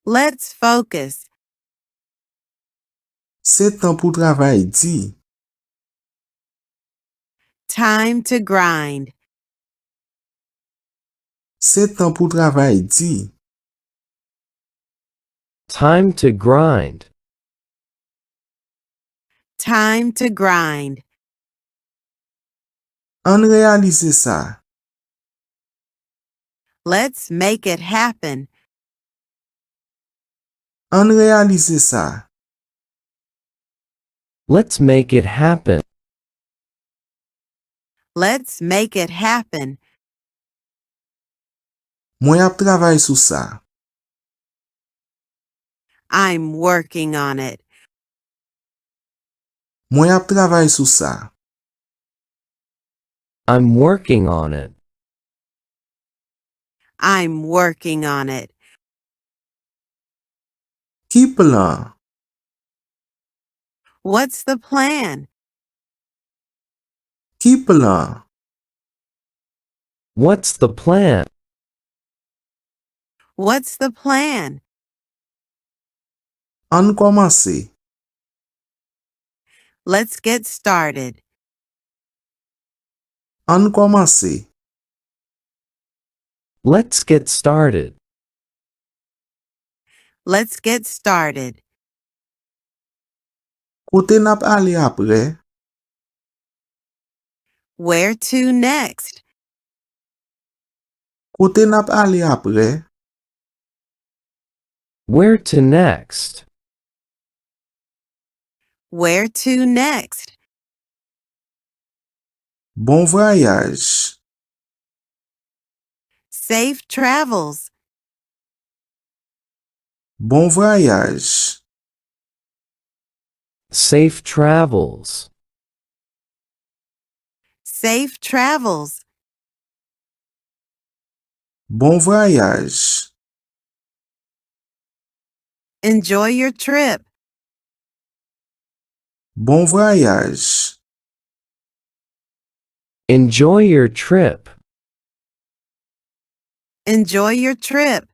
Let's focus. Se tan pou travay di. Time to grind. Se tan pou travay di. Time to grind. Time to grind. Ann reyalize sa. Let's make it happen. Ann reyalize sa. Let's make it happen. Let's make it happen. Mwen ap travay sou sa. I'm working on it. Mwen ap travay sou sa. I'm working on it. I'm working on it. Ki plan? What's the plan? Ki plan? What's the plan? What's the plan? Ann kòmanse. Let's get started. Ann kòmanse. Let's get started. Let's get started. Kote n ap ale apre? Where to next? Kote n ap ale apre? Where to next? Where to next? Bon vwayaj. Safe travels. Bon vwayaj. Safe travels. Safe travels. Bon vwayaj. Enjoy your trip. Bon vwayaj. Enjoy your trip. Enjoy your trip.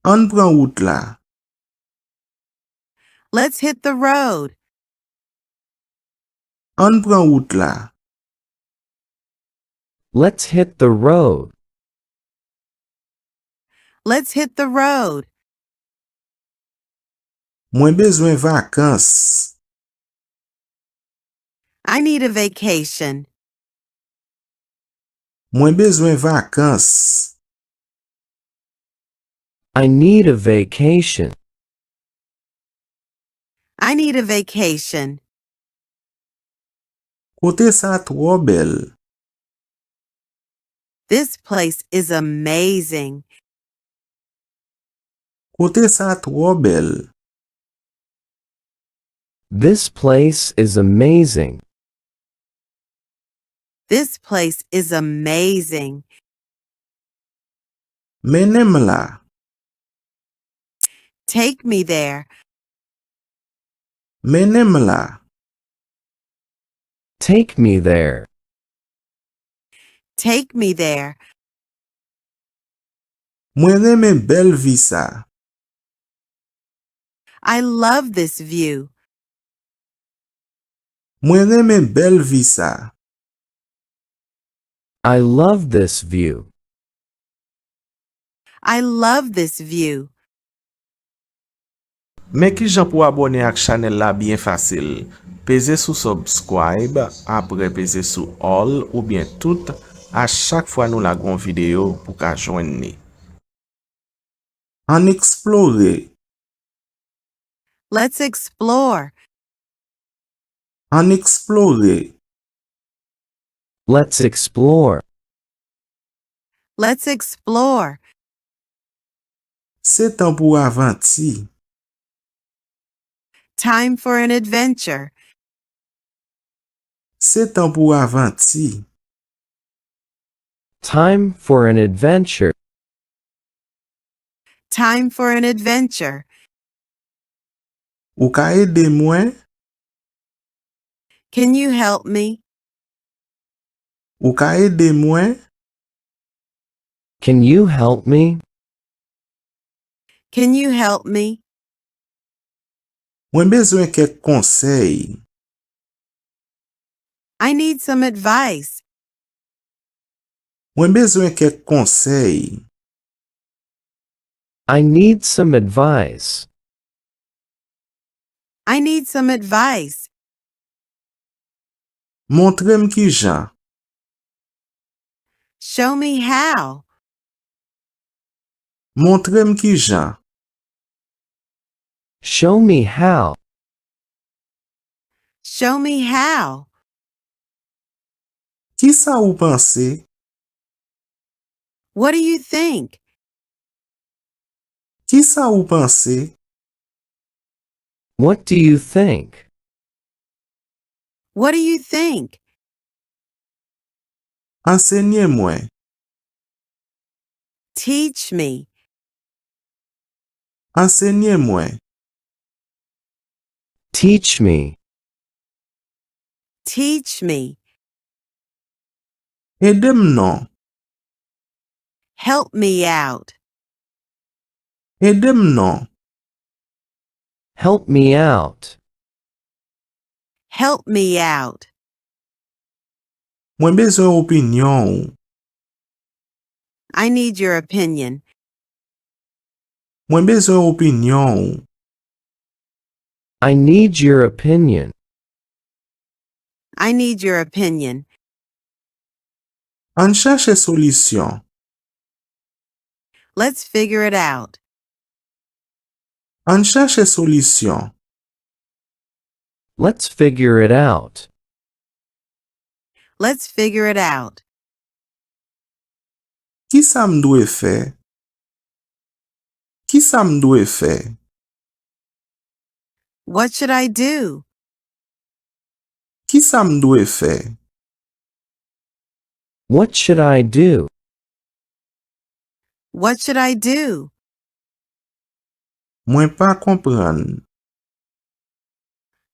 Ann pran wout la. Let's hit the road. Ann pran wout la. Let's hit the road. Let's hit the road. Mwen bezwen vakans. I need a vacation. Mwen bezwen vakans. I need a vacation. I need a vacation. Kote sa twò bèl. This place is amazing. Kote sa twò bèl. This place is amazing. This place is amazing. Mennen m la. Take me there. Mennen m la. Take me there. Take me there. Mwen renmen bèl vi sa. I love this view. Mwen renmen bèl vi sa. I love this view. I love this view. Men kijan pou abòne ak chanèl la byen fasil. Peze sou subscribe, apre peze sou all oubyen tout, a chak fwa nou lage yon videyo pou ka jwenn li. Ann eksplore. Let's explore. Ann eksplore. Let's explore. Let's explore. Se tan pou avanti. Time for an adventure. Se tan pou avanti. Time for an adventure. Time for an adventure. Ou ka ede mwen? Can you help me? Ou ka ede mwen? Can you help me? Can you help me? Mwen bezwen kèk konsèy. I need some advice. Mwen bezwen kèk konsèy. I need some advice. I need some advice. Montre m kijan. Show me how. Montre m kijan. Show me how. Show me how. Kisa ou panse? What do you think? Kisa ou panse? What do you think? What do you think? Ansenye mwen. Teach me. Ansenye mwen. Teach me. Teach me. Ede m non. Help me out. Ede m non. Help me out. Help me out. Mwen bezwen opinyon ou. I need your opinion. Mwen bezwen opinyon ou. I need your opinion. I need your opinion. Ann chèche solisyon. Let's figure it out. Ann chèche solisyon. Let's figure it out. Let's figure it out. Kisa m dwe fè? Kisa m dwe fè? What should I do? Kisa m dwe fè? What should I do? What should I do? Mwen pa konprann.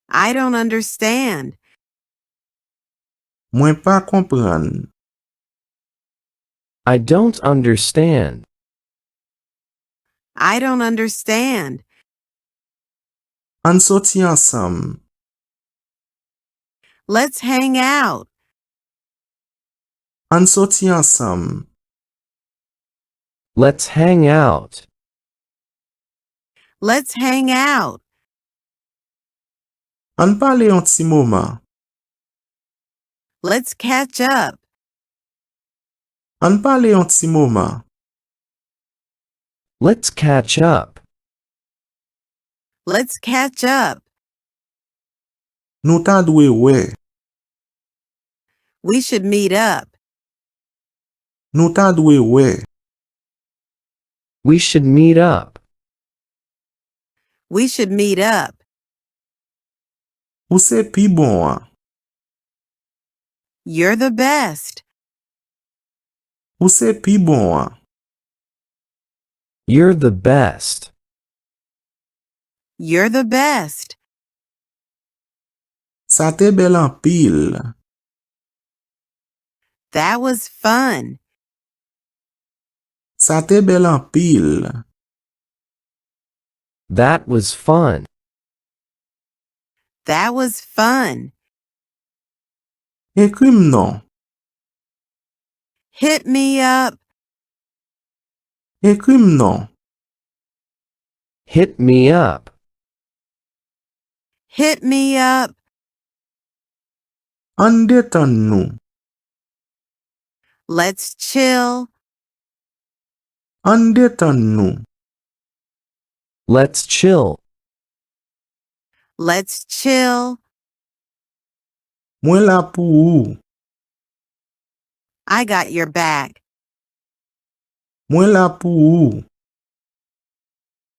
I don't understand. Mwen pa konprann. I don't understand. I don't understand. Ann soti ansanm. Let's hang out. Ann soti ansanm. Let's hang out. Let's hang out. Ann pale yon ti moman. Let's catch up. Ann pale yon ti moman. Let's catch up. Let's catch up. Nou ta dwe wè. We should meet up. Nou ta dwe wè. We should meet up. We should meet up. Ou se pi bon an. You're the best. Ou se pi bon an. You're the best. You're the best. Sa te bèl anpil. That was fun. Sa te bèl anpil. That was fun. That was fun. Ekri m non. Hit me up. Ekri m non. Hit me up. Hit me up. Ann detann nou. Let's chill. Ann detann nou. Let's chill. Let's chill. Mwen la pou ou. I got your back. Mwen la pou ou.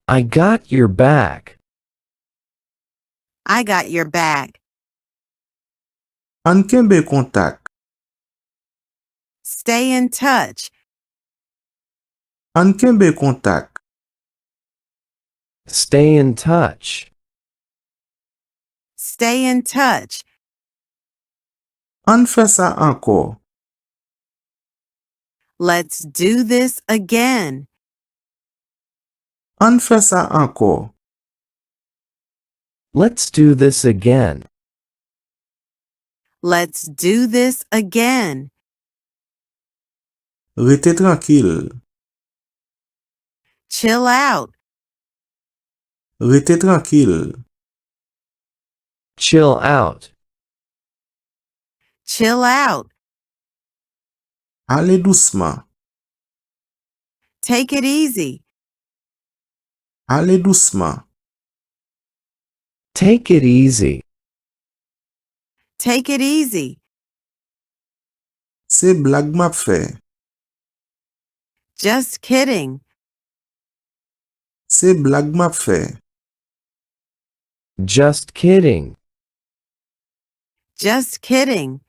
I got your back. I got your back. Ann kenbe kontak. Stay in touch. Ann kenbe kontak. Stay in touch. Stay in touch. Ann fè sa ankò. Let's do this again. Ann fè sa ankò. Let's do this again. Let's do this again. Rete trankil. Chill out. Rete trankil. Chill out. Chill out. Ale dousman. Take it easy. Ale dousman. Take it easy. Take it easy. Se blag m ap fè. Just kidding. Se blag m ap fè. Just kidding. Just kidding.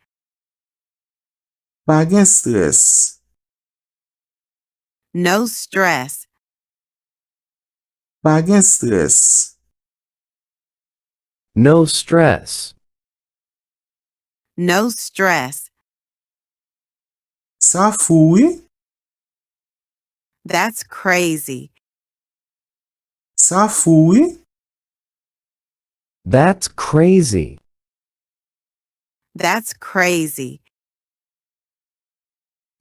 Pa gen strès. No stress. Pa gen strès. No stress. No stress. Sa fou wi. That's crazy. Sa fou wi. That's crazy. That's crazy.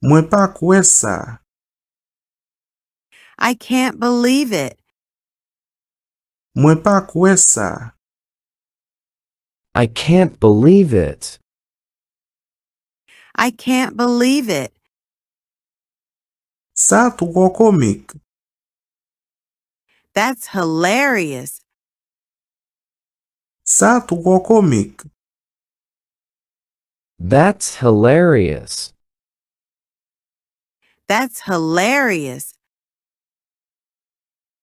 Mwen pa kwè sa. I can't believe it. Mwen pa kwè sa. I can't believe it. I can't believe it. Sa twò komik. That's hilarious. Sa twò komik. That's hilarious. That's hilarious.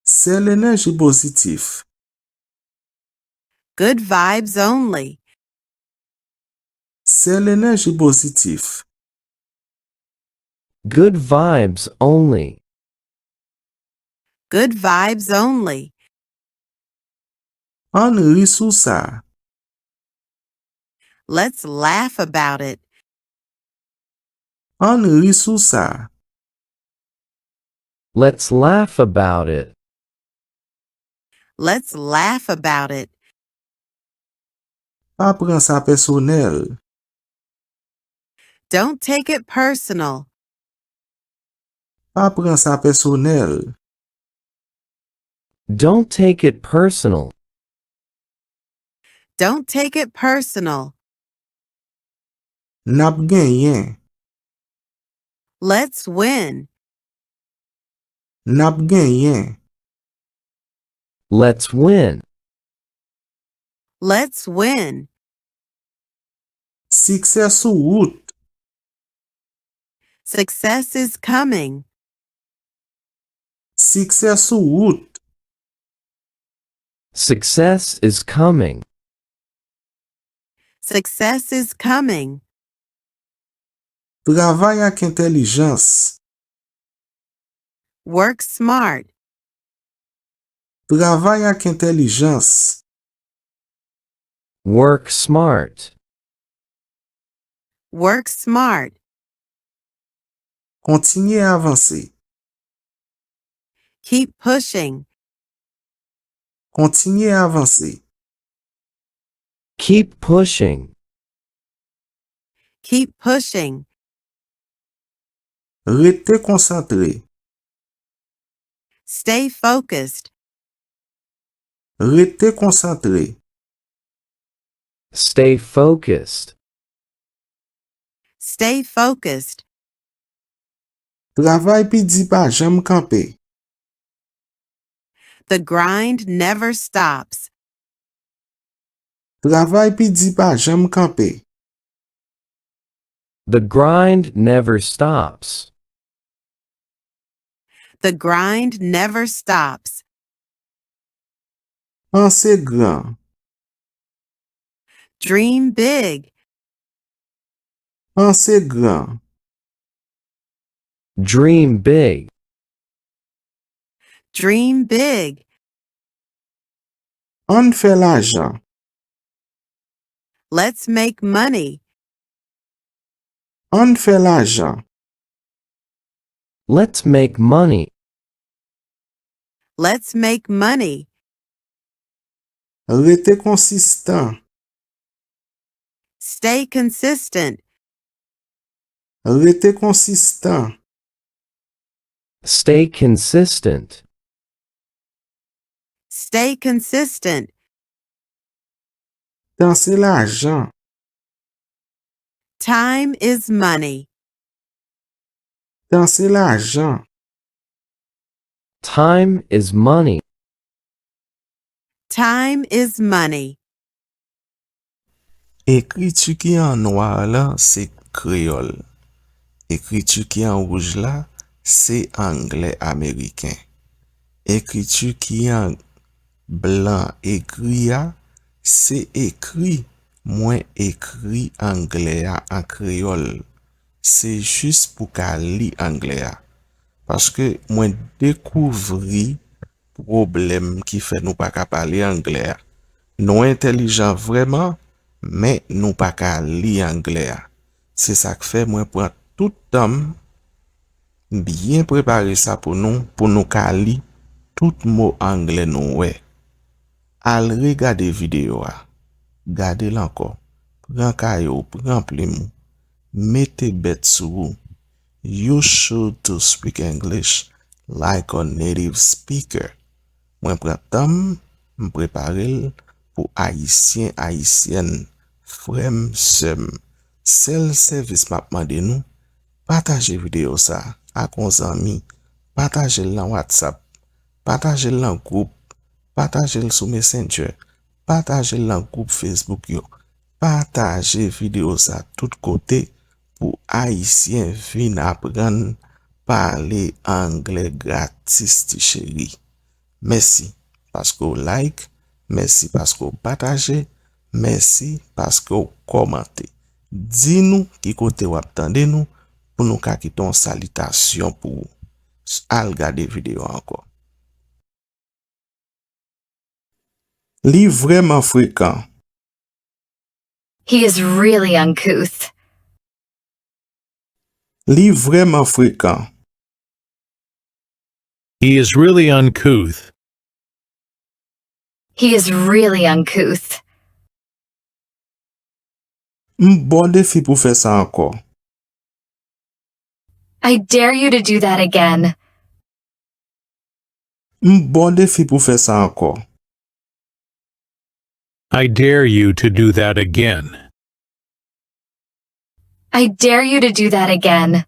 Sèl enèji pozitif. Good vibes only. Sèl enèji pozitif. Good vibes only. Good vibes only. Ann ri sou sa. Let's laugh about it. Ann ri sou sa. Let's laugh about it. Let's laugh about it. Pa pran sa pèsonèl. Don't take it personal. Pa pran sa pèsonèl. Don't take it personal. Don't take it personal. N ap genyen. Let's win. N ap genyen. Let's win. Let's win. Siksè sou wout. Success is coming. Siksè sou wout. Success is coming. Success is coming. Travay ak entèlijans. Work smart. Travay ak entèlijans. Work smart. Work smart. Kontinye avanse. Keep pushing. Kontinye avanse. Keep pushing. Keep pushing. Rete konsantre. Stay focused. Rete konsantre. Stay focused. Stay focused. Travay pi di pa janm kanpe. The grind never stops. Travay pi di pa janm kanpe. The grind never stops. The grind never stops. Panse gran. Dream big. Panse gran. Dream big. Dream big. Ann fè lajan. Let's make money. Ann fè lajan. Let's make money. Let's make money. Rete konsistan. Stay consistent. Rete konsistan. Stay consistent. Stay consistent. Tan se lajan. Time is money. Tan se lajan. Time is money. Time is money. Ekriti ki an nwa la se kreyòl. Ekriti ki an wouj la se anglè ameriken. Ekriti ki an blan e gri a se ekri. Mwen ekri anglè a an kreyòl. Se jis pou ka li anglè a. Paske mwen dekouvri pwoblèm ki fè nou pa ka pale anglè a. Nou entèlijan vrèman, men nou pa ka li anglè a. Se sa k fè mwen pran tout tan m byen prepare sa pou nou, pou nou ka li tout mo anglè nou wè. Al regade videyo a. Gade l ankò. Pran kaye w, pran plim ou. Mete bèt sou ou. You should to speak English like a native speaker. Mwen pran tan m, m prepare l pou Ayisyen, Ayisyèn, frè m, sè m. Sèl sèvis m ap mande nou, pataje videyo sa a ak yon zanmi, pataje l nan WhatsApp, pataje l nan gwoup, pataje l sou Messenger, pataje l nan gwoup Facebook yo, pataje videyo sa tout kote pou Ayisyen vin aprann pale anglè gratis, ti cheri. Mèsi paske w like, mèsi paske w pataje, mèsi paske w kòmante. Di nou ki kote w ap tande nou pou nou ka kite yon salitasyon pou ou. Al gade videyo a ankò. Li vrèman frekan. He is really uncouth. Li vrèman frekan. He is really uncouth. He is really uncouth. M ba w defi pou w fè sa ankò. I dare you to do that again. M ba w defi pou w fè sa ankò. I dare you to do that again. I dare you to do that again.